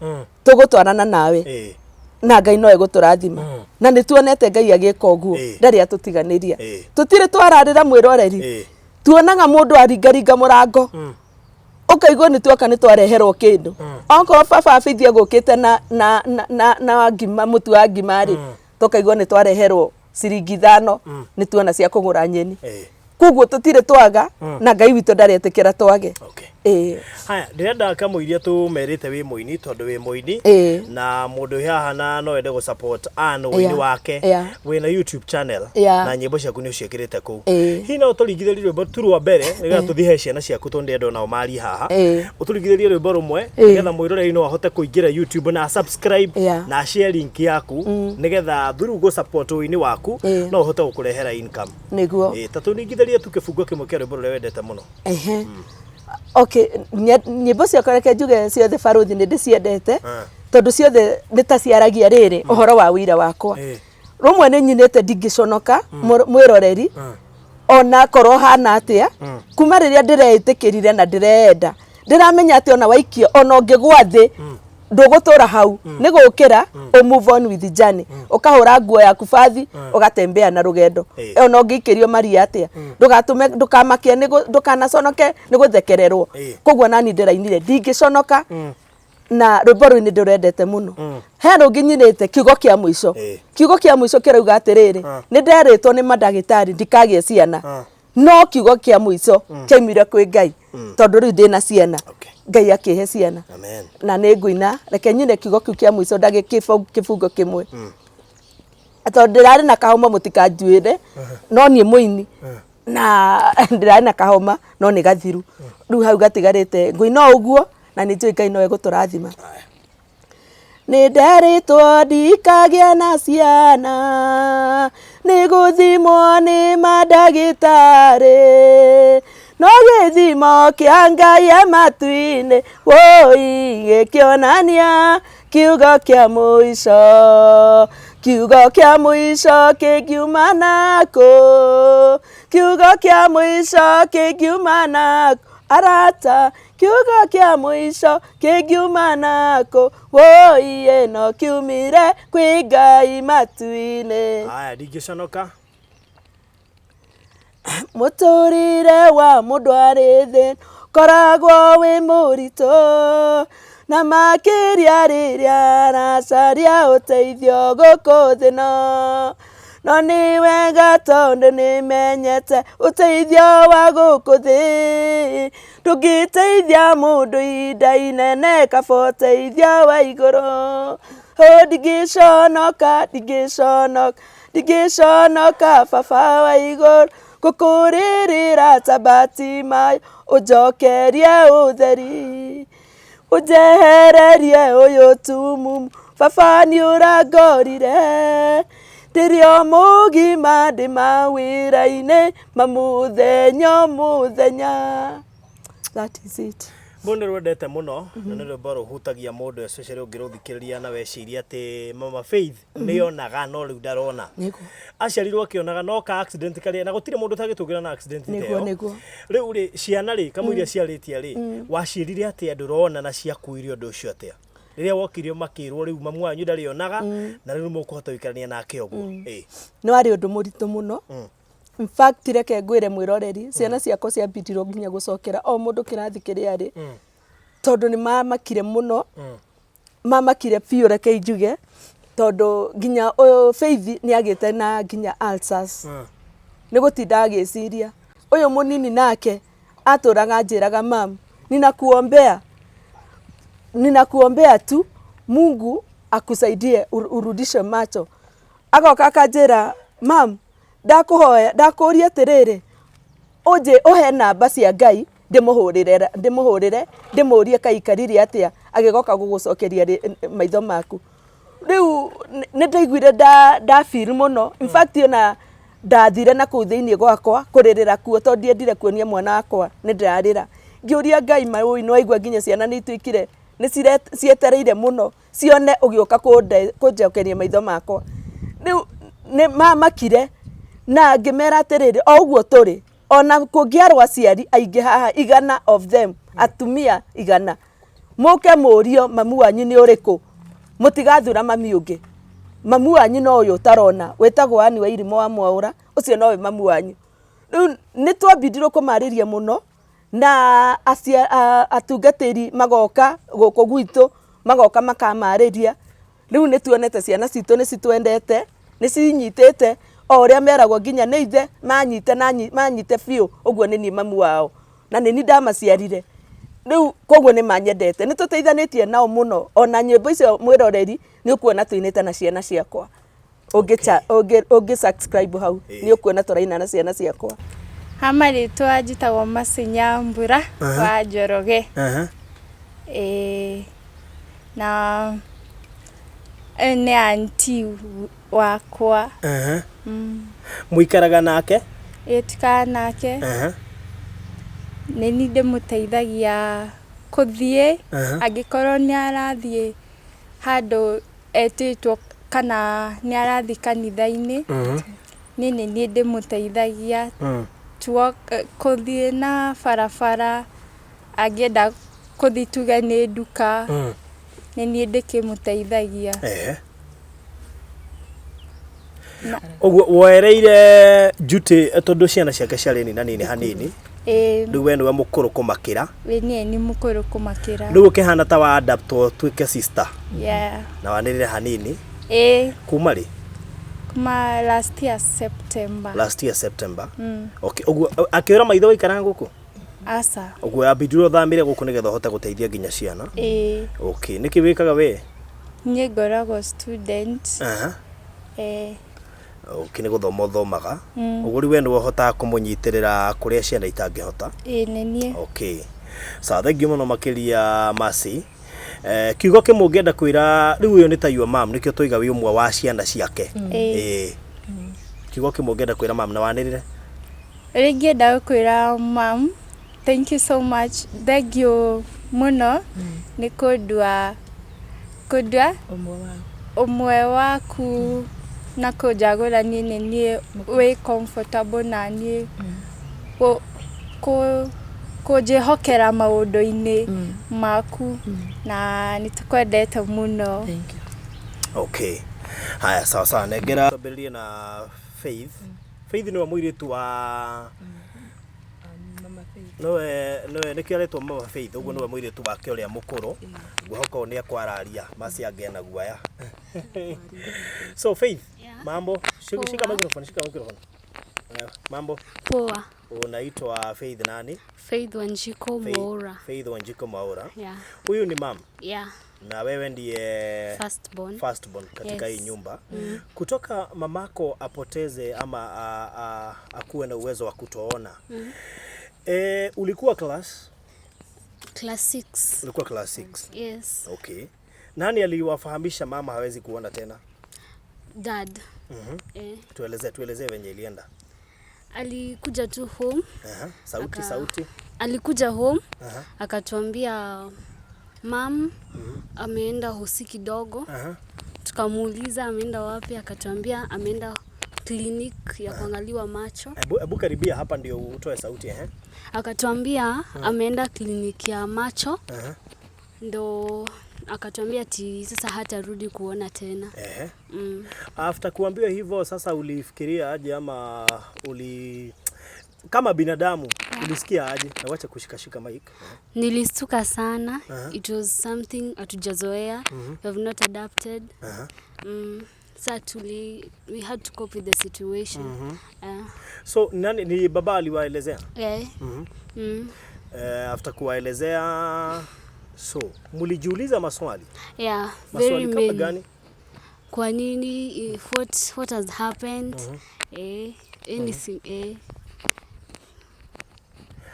[SPEAKER 3] tũgũtwarana nawe na Ngai no egũtũrathima, na nĩ tuonete Ngai agĩka ũguo. Ndarĩ atũtiganĩria. Tũtirĩ twararĩra, mwĩroreri. Tuonaga mũndũ aringaringa mũrango, ũkaigua nĩ tuoka nĩ twareherwo kĩndũ. Okorwo baba Faith egũkĩte na ngima, mũtu wa ngima rĩ, tũkaigua nĩ twareherwo ciringi 5, nĩ tuona cia kũgũra nyeni. Koguo tũtirĩ twaga, na Ngai witũ ndaretĩkĩra twage. Ĩĩ.
[SPEAKER 4] Haya, ndĩrenda kamũiria tũmerĩte wĩ mũini tondũ wĩ mũini
[SPEAKER 3] Ĩĩ.
[SPEAKER 4] na mũndũ wĩ haha na no ende gũ support Ann ũini wake wĩna YouTube channel na nyĩmbo ciaku nĩ ũciĩkĩrĩte kũu. Hihi no ũtũringithĩrie rwĩmbo tu rwa mbere nĩgetha tũthiĩ he ciana ciaku tondũ ndĩrenda onao marie haha. Ũtũringithĩrie rwĩmbo rũmwe nĩgetha mwĩroreri no ahote kũingĩra YouTube na subscribe na share link yaku nĩgetha through gũ support ũini waku no ũhote gũkũrehera income.
[SPEAKER 3] Nĩguo.
[SPEAKER 4] Ĩĩ, ta tũringithĩrie tu kĩbungo kĩmwe kĩa rwĩmbo rũrĩa wendete mũno.
[SPEAKER 3] Ehe. Okay, nyĩmbo ciakwa reke njuge ciothe barũthi nĩ ndĩciendete tondũ ciothe nĩ ta ciaragia rĩrĩ ũhoro wa wĩira wakwa. Rũmwe nĩ nyinĩte ndingĩconoka mwĩroreri ona korwo hana atĩa kuma rĩrĩa ndĩreĩtĩkĩrire na ndĩreenda ndĩramenya atĩ ona waikio ona ũngĩgwa thĩ ndũgũtũra hau nĩ gũkĩra ũ move on with the journey ũkahũra nguo yaku bathi ũgatembea na rũgendo. Ona ũngĩikĩrio maria atĩa ndũgatũme ndũkamakie ndũkanaconoke nĩ gũthekererwo. Koguo nani ndĩrainire ndingĩconoka na rwĩmbo rũu nĩ ndĩrwendete mũno. He rũngĩ nyinĩte kiugo kĩa mũico. Kiugo kĩa mũico kĩrauga atĩrĩrĩ, nĩ nderĩtwo nĩ mandagĩtarĩ ndikagĩe ciana, no kiugo kĩa mũico kĩaumire kwĩ Ngai tondũ rĩu ndĩna ciana. Ngai akĩhe ciana.
[SPEAKER 4] Amen.
[SPEAKER 3] Na nĩ ngũina, reke nyine kiugo kĩu kĩa mũico ndagĩ kĩbungo kĩmwe tondũ ndĩrarĩ na kahoma mũtikanjuĩre no niĩ mũini na ndĩrarĩ na kahoma no nĩ gathiru rĩu hau gatigarĩte ngũina o ũguo na nĩ njũĩ Ngai no egũtũrathima. Nĩ nderĩtwo ndikagĩa na ciana nĩ gũthimwo nĩ mandagĩtarĩ no gĩthimo kĩa Ngai e matu-inĩ woi gĩkĩonania kiugo kĩa mũico kiugo kĩa mũico kĩngiuma nakũ kiugo kĩa mũico kĩngiuma nakũ arata kiugo kĩa mũico kĩngiuma nakũ woi ĩno kiumire kwĩ Ngai matu-inĩ.
[SPEAKER 4] Haya, ndingĩconoka.
[SPEAKER 3] Mũtũrĩre wa mũndũ arĩ thĩ koragwo wĩ mũritũ na makĩria rĩrĩa aracaria ũteithio gũkũ thĩ no no nĩ wega tondũ nĩmenyete ũteithio wa gũkũ thĩ ndũngĩteithia mũndũ ihinda inene kaba ũteithio wa igũrũ. Oh, ndingĩconoka ndingĩconoka ndingĩconoka baba wa igũrũ gũkũrĩrĩra ta Batimayo ũnjokerie ũtheri ũnjehererie ũyũ tumumu baba nĩ ũrangorire ndĩrĩ o mũgima ndĩ mawĩra-inĩ ma mũthenya o mũthenya. That is it.
[SPEAKER 4] Rwĩmbo nĩ rwendete mũno na nĩ rwĩmbo rũhutagia mũndũ especially ũngĩrũthikĩrĩria na weciria atĩ Mama Faith nĩ onaga no rĩu ndarona. Aciarirwo akĩonaga no ka accident karĩa na gũtirĩ mũndũ ũtangĩtũngĩra na accident ta ĩyo. Rĩu rĩ ciana rĩ kamũira ciarĩtie rĩ waciĩrire atĩa ndũrona na ciakuire ũndũ ũcio atĩa? Rĩrĩa wokire makĩrwo rĩu mamu wanyu ndarĩ onaga na rĩu mũkũhota gũikarania nake ũguo.
[SPEAKER 3] Nĩ warĩ ũndũ mũritũ mũno. In fact reke ngwĩre mwĩroreri ciana ciakwa ciambindirwo nginya gũcokera o mũndũ kĩrathi kĩrĩa arĩ tondũ nĩ mamakire mũno mamakire biũ reke njuge tondũ nginya ũyũ Faith nĩ agĩte na nginya ulcers nĩ gũtinda agĩciria ũyũ mũnini nake atũraga anjĩraga mam ninakuombea ninakuombea tu Mungu akusaidie urudishe macho agoka akanjĩra mam ndakũhoya ndakũria atĩrĩrĩ ũnjĩ ũhe namba cia Ngai ndĩmũhũrĩre ndĩmũhũrĩre ndĩmũrie kaĩ ikarire atĩa agĩgoka gũgũcokeria maitho maku rĩu nĩ ndaiguire nda feel mũno in fact ona ndathire na kũu thĩinĩ gwakwa kũrĩrĩra kuo tondũ ndiendire kuonia mwana wakwa nĩ ndĩrarĩra ngĩũria Ngai maũi nĩ waigua nginya ciana nĩ ituĩkire nĩ cietereire mũno cione ũgĩũka kũnjokeria maitho makwa rĩu nĩ mamakire na ngĩmera atĩrĩrĩ o ũguo tũrĩ ona kũngĩarwo aciari aingĩ haha igana of them atumia igana mũke mũrio mamu wanyu nĩ ũrĩkũ mũtigathura mami ũngĩ mamu wanyu no ũyũ ũtarona wĩtagwo Ann wa Irimũ wa Mwaũra ũcio nowe mamu wanyu rĩu nĩ twambindirwo kũmarĩria mũno na atungatĩri magoka gũkũ gwitũ magoka makamarĩria rĩu nĩ tuonete ciana citũ nĩ citwendete nĩ cinyitĩte o ũrĩa meragwo nginya nĩ ithe manyite na manyite biũ ũguo nĩ niĩ mamu wao na nĩ niĩ ndamaciarire Rĩu koguo nĩ manyendete, nĩ tũteithanĩtie nao mũno. Ona nyĩmbo icio mwĩroreri nĩ ũkuona tũinĩte na ciana ciakwa. Ũngĩ subscribe hau nĩ ũkuona tũraina na ciana ciakwa.
[SPEAKER 5] Ha marĩtwa njĩtagwo Mercy Nyambura wa Njoroge. Ĩĩ, na ũyũ nĩ aunty wakwa.
[SPEAKER 4] Mũikaraga nake?
[SPEAKER 5] Ĩĩ, tũikaraga nake. Nĩ niĩ ndĩmũteithagia kũthiĩ, angĩkorwo nĩ arathiĩ handũ etĩtwo kana nĩ arathiĩ kanitha-inĩ, niĩ nĩ niĩ ndĩmũteithagia to walk, kũthiĩ na barabara, angĩenda kũthiĩ tuge nĩ nduka, nĩ niĩ ndĩkĩmũteithagia.
[SPEAKER 4] Ũguo woereire Juty tondũ ciana ciake ciarĩ nina nini hanini.
[SPEAKER 5] Ĩĩ.
[SPEAKER 4] Rĩu we nĩwe mũkũrũ kũmakĩra.
[SPEAKER 5] Ĩĩ, niĩ nĩ mũkũrũ kũmakĩra.
[SPEAKER 4] Rĩu ũkĩhana ta wa adapt ũtuĩke sister.
[SPEAKER 5] Yeah.
[SPEAKER 4] Na wanĩrĩre hanini.
[SPEAKER 5] Ĩĩ.
[SPEAKER 4] Kuma rĩ?
[SPEAKER 5] Kuma last year September.
[SPEAKER 4] Last year September. Okay, ũguo akĩũra maitho waikaraga gũkũ?
[SPEAKER 5] Aca.
[SPEAKER 4] Ũguo yambindire ũthamire gũkũ nĩgetha ũhote gũteithia nginya ciana.
[SPEAKER 5] Ĩĩ.
[SPEAKER 4] Okay, nĩkĩ wĩkaga we?
[SPEAKER 5] Niĩ ngoragwo student.
[SPEAKER 4] Okay, nĩ gũthoma ũthomaga. Ũguo rĩu we nĩwe ũhotaga kũmũnyitĩrĩra kũrĩa ciana itangĩhota.
[SPEAKER 5] Ĩĩ, nĩ niĩ.
[SPEAKER 4] Okay. Sawa, thank you mũno makĩria Mercy. Kiugo kĩmwe ũngĩenda kwĩra rĩu ũyũ nĩ ta your mom, nĩkĩo tũiga wĩ ũmwe wa ciana ciake. Ĩĩ. Kiugo kĩmwe ũngĩenda kwĩra mam na wanĩrĩre?
[SPEAKER 5] Ũrĩa ingĩenda kwĩra mam, thank you so much, thank you mũno nĩ kũndua ũmwe waku na kũnjagũra niĩ nĩ niĩ wĩ comfortable na niĩ kũnjĩhokera maũndũ-inĩ maku, na nĩ tũkwendete mũno.
[SPEAKER 3] Thank you.
[SPEAKER 4] Okay. Haya, sawa sawa, nengera twambĩrĩrie na Faith. Faith nĩwe mũirĩtu wa nĩwe nĩkĩo aretwo Mama Faith, ũguo nĩwe mũirĩtu wake ũrĩa mũkũrũ. Ngwĩhoka ũyũ nĩ ekwararia, Mercy angĩena guoya. So Faith, mambo? Shika microphone, shika microphone. Mambo?
[SPEAKER 6] Poa.
[SPEAKER 4] Unaitwa Faith nani?
[SPEAKER 6] Faith Wanjiku Mwaura.
[SPEAKER 4] Faith Wanjiku Mwaura.
[SPEAKER 6] Yeah.
[SPEAKER 4] Huyu ni mam.
[SPEAKER 6] Yeah.
[SPEAKER 4] Na wewe ndiye
[SPEAKER 6] first born.
[SPEAKER 4] First born katika
[SPEAKER 6] Yes.
[SPEAKER 4] hii nyumba. Kutoka mamako apoteze ama akuwe na uwezo wa kutoona. Ulikuwa class?
[SPEAKER 6] Class 6.
[SPEAKER 4] Ulikuwa class 6.
[SPEAKER 6] Yes.
[SPEAKER 4] Okay. Nani aliwafahamisha mama hawezi kuona tena?
[SPEAKER 6] Dad.
[SPEAKER 4] Tueleze venye ilienda.
[SPEAKER 6] Alikuja tu home.
[SPEAKER 4] Sauti, sauti.
[SPEAKER 6] Alikuja home. Akatuambia mam ameenda hosi kidogo. Tukamuuliza ameenda wapi, akatuambia ameenda clinic ya kuangaliwa macho.
[SPEAKER 4] Hebu karibia hapa ndio utoe sauti.
[SPEAKER 6] Akatuambia ameenda kliniki ya macho. Ndo akatuambia ati sasa hatarudi kuona tena.
[SPEAKER 4] After kuambiwa hivyo sasa ulifikiria aje ama kama binadamu ulisikia aje? Na wacha kushikashika mic.
[SPEAKER 6] Nilistuka sana. It was something hatujazoea. We have not adapted. Sa we had to cope with the situation.
[SPEAKER 4] So nani ni baba aliwaelezea? After kuwaelezea, so mlijiuliza maswali?
[SPEAKER 6] Yeah,
[SPEAKER 4] Maswali
[SPEAKER 6] very
[SPEAKER 4] kama
[SPEAKER 6] many.
[SPEAKER 4] gani?
[SPEAKER 6] Kwa nini, what has happened? Anything.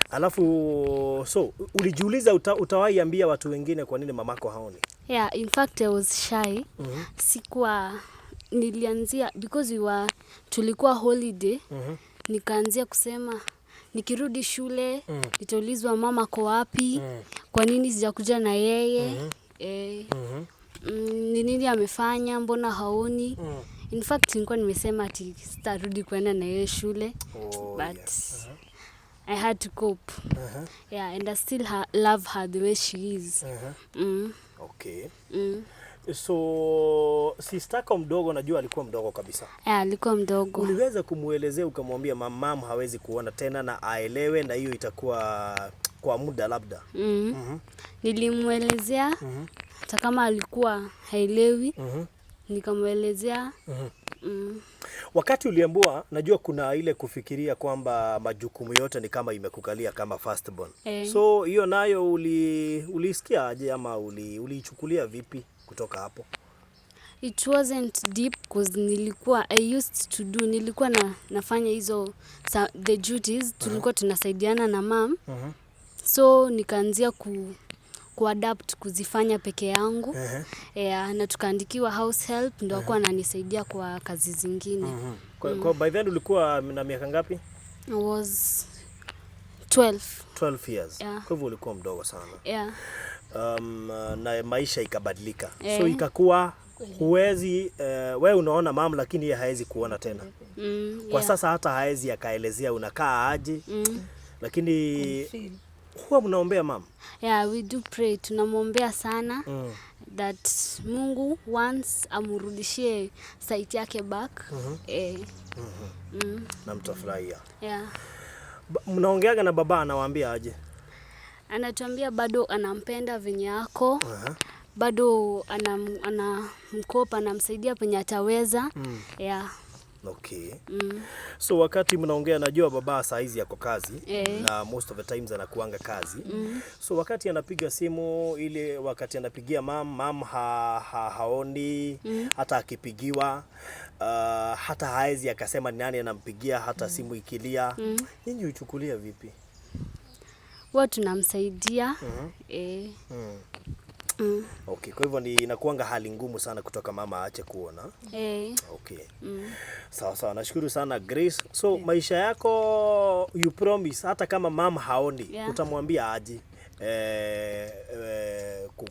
[SPEAKER 4] Alafu so ulijiuliza utawahi ambia watu wengine kwa nini mamako haoni?
[SPEAKER 6] Yeah, in fact I was shy. Sikuwa, nilianzia because tulikuwa holiday. Nikaanzia kusema nikirudi shule nitaulizwa mama ko wapi? Kwa nini sijakuja na yeye? Ni nini amefanya, mbona haoni? In fact nilikuwa nimesema ati sitarudi kwenda na yeye shule. But I had to cope. Yeah, and I still love her the way she is.
[SPEAKER 4] Okay. So sister mdogo najua alikuwa mdogo kabisa.
[SPEAKER 6] Yeah, alikuwa mdogo.
[SPEAKER 4] Uliweza kumuelezea ukamwambia mam hawezi kuona tena na aelewe na hiyo itakuwa kwa muda labda?
[SPEAKER 6] Nilimuelezea hata kama alikuwa haelewi. Nikamuelezea.
[SPEAKER 4] Wakati uliambiwa, najua kuna ile kufikiria kwamba majukumu yote ni kama imekukalia kama firstborn. So hiyo nayo ulisikia aje ama uliichukulia vipi kutoka hapo?
[SPEAKER 6] It wasn't deep cause nilikuwa, I used to do, nilikuwa nafanya hizo the duties, tulikuwa tunasaidiana na mum. So nikaanzia kuadapt kuzifanya peke yangu. Yeah, na tukaandikiwa house help ndo akuwa ananisaidia kwa kazi zingine.
[SPEAKER 4] Kwa by then ulikuwa na miaka ngapi?
[SPEAKER 6] I was 12.
[SPEAKER 4] 12 years.
[SPEAKER 6] Yeah.
[SPEAKER 4] Kwa hivyo ulikuwa mdogo sana.
[SPEAKER 6] Yeah.
[SPEAKER 4] Na maisha ikabadilika. So
[SPEAKER 6] Eh.
[SPEAKER 4] ikakuwa huwezi, wewe unaona mam lakini yeye haezi kuona tena. Kwa sasa hata haezi akaelezea unakaa aje. Lakini huwa mnaombea mam?
[SPEAKER 6] Yeah, we do pray. Tunamwombea sana that Mungu once amrudishie sight yake back.
[SPEAKER 4] Na mtafurahia.
[SPEAKER 6] Yeah.
[SPEAKER 4] Mnaongeaga na baba, anawaambia aje?
[SPEAKER 6] Anatuambia bado anampenda venye ako. Bado anamkopa, anamsaidia penye ataweza. Yeah.
[SPEAKER 4] Okay. So wakati mnaongea, najua baba saa hizi yako kazi na most of the times anakuanga kazi. So wakati anapiga simu ile, wakati anapigia mam, mam haoni hata akipigiwa, hata haezi akasema ni nani anampigia, hata simu ikilia. Nyinyi huchukulia vipi?
[SPEAKER 6] Huwa tunamsaidia.
[SPEAKER 4] Okay, kwa hivyo ni inakuanga hali ngumu sana kutoka mama aache kuona. Okay. Sawa sawa, nashukuru sana Grace. So maisha yako, you promise hata kama mama haoni, utamwambia aje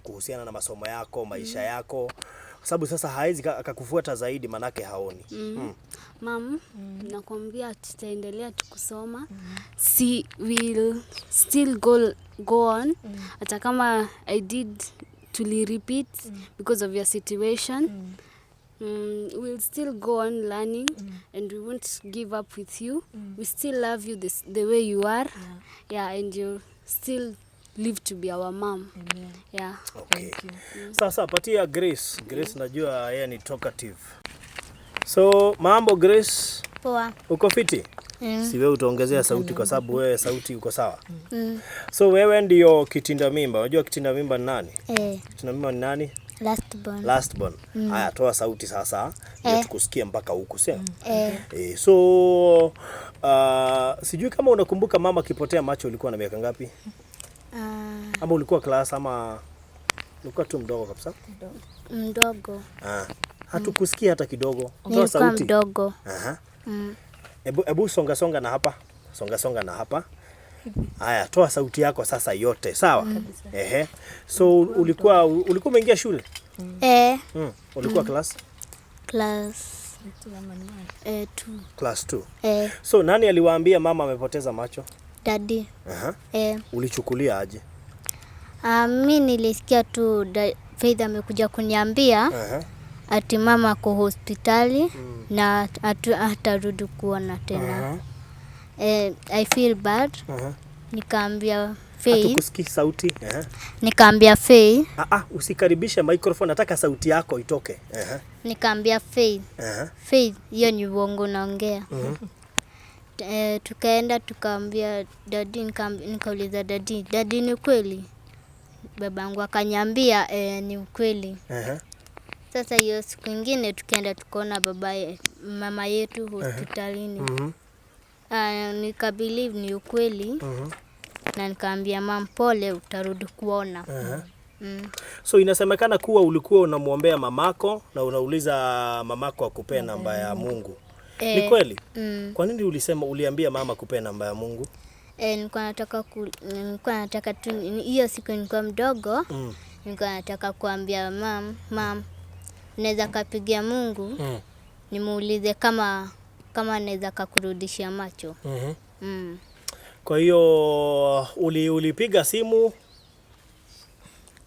[SPEAKER 4] kuhusiana na masomo yako, maisha yako, kwa sababu sasa haezi akakufuata zaidi manake haoni.
[SPEAKER 6] Mam, nakwambia tutaendelea tukusoma. Si will still go on. Hata kama I did tuli repeat because of your situation. We'll still go on learning and we won't give up with you. We still love you the way you are. Yeah, and you still live to be our mom.
[SPEAKER 3] Amen.
[SPEAKER 6] Yeah.
[SPEAKER 4] Okay.
[SPEAKER 3] Thank you.
[SPEAKER 4] Sasa patia Grace. Grace najua yeye ni talkative. So mambo Grace,
[SPEAKER 7] Poa.
[SPEAKER 4] uko fiti? Si wewe utaongezea sauti kwa sababu wewe sauti uko sawa. So wewe ndio kitinda mimba. Unajua kitinda mimba ni nani?
[SPEAKER 7] Eh,
[SPEAKER 4] Kitinda mimba ni nani?
[SPEAKER 7] Last born.
[SPEAKER 4] Last born. Haya, toa sauti sasa ndio tukusikie mpaka huku, sio?
[SPEAKER 7] Eh,
[SPEAKER 4] So sijui kama unakumbuka mama akipotea macho ulikuwa na miaka ngapi? Ama ulikuwa class ama ulikuwa tu mdogo kabisa?
[SPEAKER 7] Mdogo.
[SPEAKER 4] Ah. Hatukusikia hata kidogo. Toa
[SPEAKER 7] Nilikuwa
[SPEAKER 4] sauti.
[SPEAKER 7] mdogo.
[SPEAKER 4] Aha. Ebu songa songa na hapa. Songa songa na hapa. Haya, toa sauti yako sasa yote, sawa? Ehe. So ulikuwa umeingia shule?
[SPEAKER 7] Eh,
[SPEAKER 4] Ulikuwa class?
[SPEAKER 7] Class 2.
[SPEAKER 4] Class 2.
[SPEAKER 7] Eh,
[SPEAKER 4] So nani aliwaambia mama amepoteza macho?
[SPEAKER 7] Daddy.
[SPEAKER 4] Aha.
[SPEAKER 7] Eh,
[SPEAKER 4] Ulichukulia aje?
[SPEAKER 7] Mi nilisikia tu Faith amekuja kuniambia ati mama ako hospitali na hatarudi kuona tena. Eh, I feel bad. Nikaambia Faith,
[SPEAKER 4] Hatukusikii sauti. Aha.
[SPEAKER 7] nikaambia Faith,
[SPEAKER 4] Ah, ah, usikaribishe microphone, nataka sauti yako itoke. Aha.
[SPEAKER 7] nikaambia Faith,
[SPEAKER 4] Aha.
[SPEAKER 7] Faith, hiyo ni uongo naongea. Tukaenda tukaambia daddy, nikauliza daddy, daddy ni kweli? Babangu akaniambia ni ukweli.
[SPEAKER 4] Aha.
[SPEAKER 7] Sasa hiyo siku ingine tukaenda tukaona mama yetu hospitalini. Nikabelieve ni ukweli na nikaambia mam, pole, utarudi kuona.
[SPEAKER 4] So inasemekana kuwa ulikuwa unamwombea mamako na unauliza mamako akupee namba ya Mungu. Ni kweli?
[SPEAKER 7] Mm.
[SPEAKER 4] Kwa nini uliambia mama kupee namba ya Mungu?
[SPEAKER 7] Nilikuwa nataka tu hiyo siku nilikuwa mdogo. Nilikuwa nataka kuambia mam, naweza kapigia Mungu nimuulize kama naweza kakurudishia macho.
[SPEAKER 4] Kwa hiyo ulipiga simu?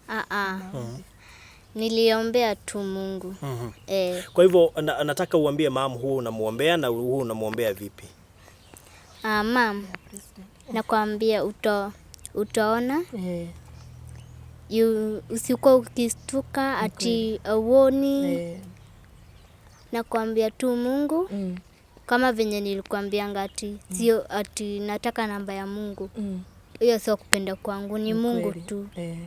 [SPEAKER 7] Ah. Niliombea tu Mungu.
[SPEAKER 4] Kwa hivyo nataka uambie mam huu unamuombea na huu unamuombea vipi?
[SPEAKER 7] Mam, nakwambia utaona. Usikuwa ukistuka ati auoni. Nakwambia tu Mungu. Kama venye nilikuambianga ati sio ati nataka namba ya Mungu. Hiyo sio kupenda kwangu, ni Mungu
[SPEAKER 3] Kweli.
[SPEAKER 7] tu.
[SPEAKER 3] Eh,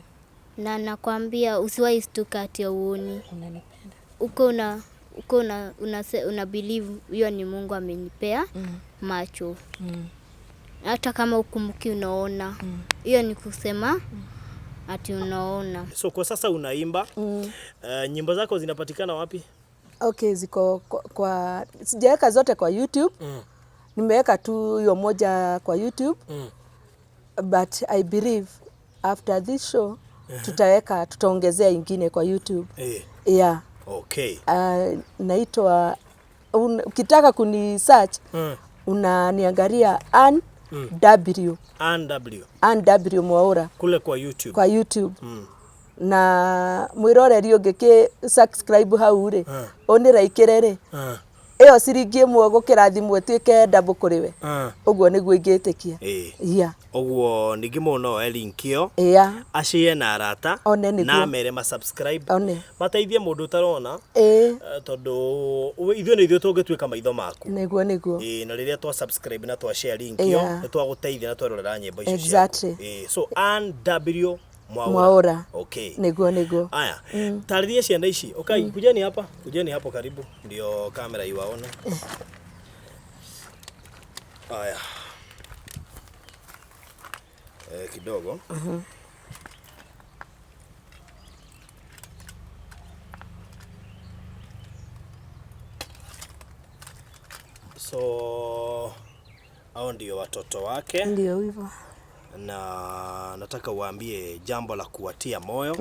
[SPEAKER 7] Na nakwambia usiwahi stuka ati hauoni.
[SPEAKER 3] unanipenda.
[SPEAKER 7] Uko una uko una, una, una believe hiyo ni Mungu amenipea macho. Hata kama ukumbuki unaona. Hiyo ni kusema ati unaona.
[SPEAKER 4] So kwa sasa unaimba. Nyimbo zako zinapatikana wapi?
[SPEAKER 3] Okay, ziko kwa sijaweka zote kwa YouTube. Nimeweka tu hiyo moja kwa YouTube. But I believe after this show tutaweka tutaongezea ingine kwa YouTube.
[SPEAKER 4] Eh.
[SPEAKER 3] Yeah.
[SPEAKER 4] Okay.
[SPEAKER 3] Naitwa ukitaka kuni search unaniangalia Ann W
[SPEAKER 4] Ann W
[SPEAKER 3] Ann W Mwaura
[SPEAKER 4] kule kwa YouTube.
[SPEAKER 3] kwa YouTube na mwiroreri ũngĩkĩ subscribe hau rĩ ũnĩraikĩre rĩ ĩyo ciringi ĩmwe gũkĩra thimũ ĩtuĩke double kũrĩ we ũguo nĩguo ingĩtĩkia.
[SPEAKER 4] Eh.
[SPEAKER 3] Yeah.
[SPEAKER 4] Ũguo ningĩ mũndũ no oe link ĩyo
[SPEAKER 3] Yeah.
[SPEAKER 4] acie na arata
[SPEAKER 3] One nĩguo.
[SPEAKER 4] na amere ma subscribe
[SPEAKER 3] One.
[SPEAKER 4] mateithie mũndũ ũtarona
[SPEAKER 3] Ĩĩ.
[SPEAKER 4] tondũ ithuĩ nĩ ithuĩ tũngĩtuĩka maitho maku.
[SPEAKER 3] Nĩguo nĩguo.
[SPEAKER 4] Ĩĩ, na rĩrĩa twa subscribe na twa share link ĩyo nĩ twagũteithia na twerorera nyĩmbo icio ciaku.
[SPEAKER 3] Exactly.
[SPEAKER 4] Ĩĩ, so Ann W Mwaura.
[SPEAKER 3] Mwaura.
[SPEAKER 4] Okay.
[SPEAKER 3] Nĩguo nĩguo.
[SPEAKER 4] Aya, tarĩria ciana ici. Okay, kujeni hapa, kujeni hapo karibu ndio kamera iwaone. Aya. Kidogo. So hao ndio watoto wake
[SPEAKER 3] Ndio hivyo.
[SPEAKER 4] Na nataka uwaambie jambo la kuwatia moyo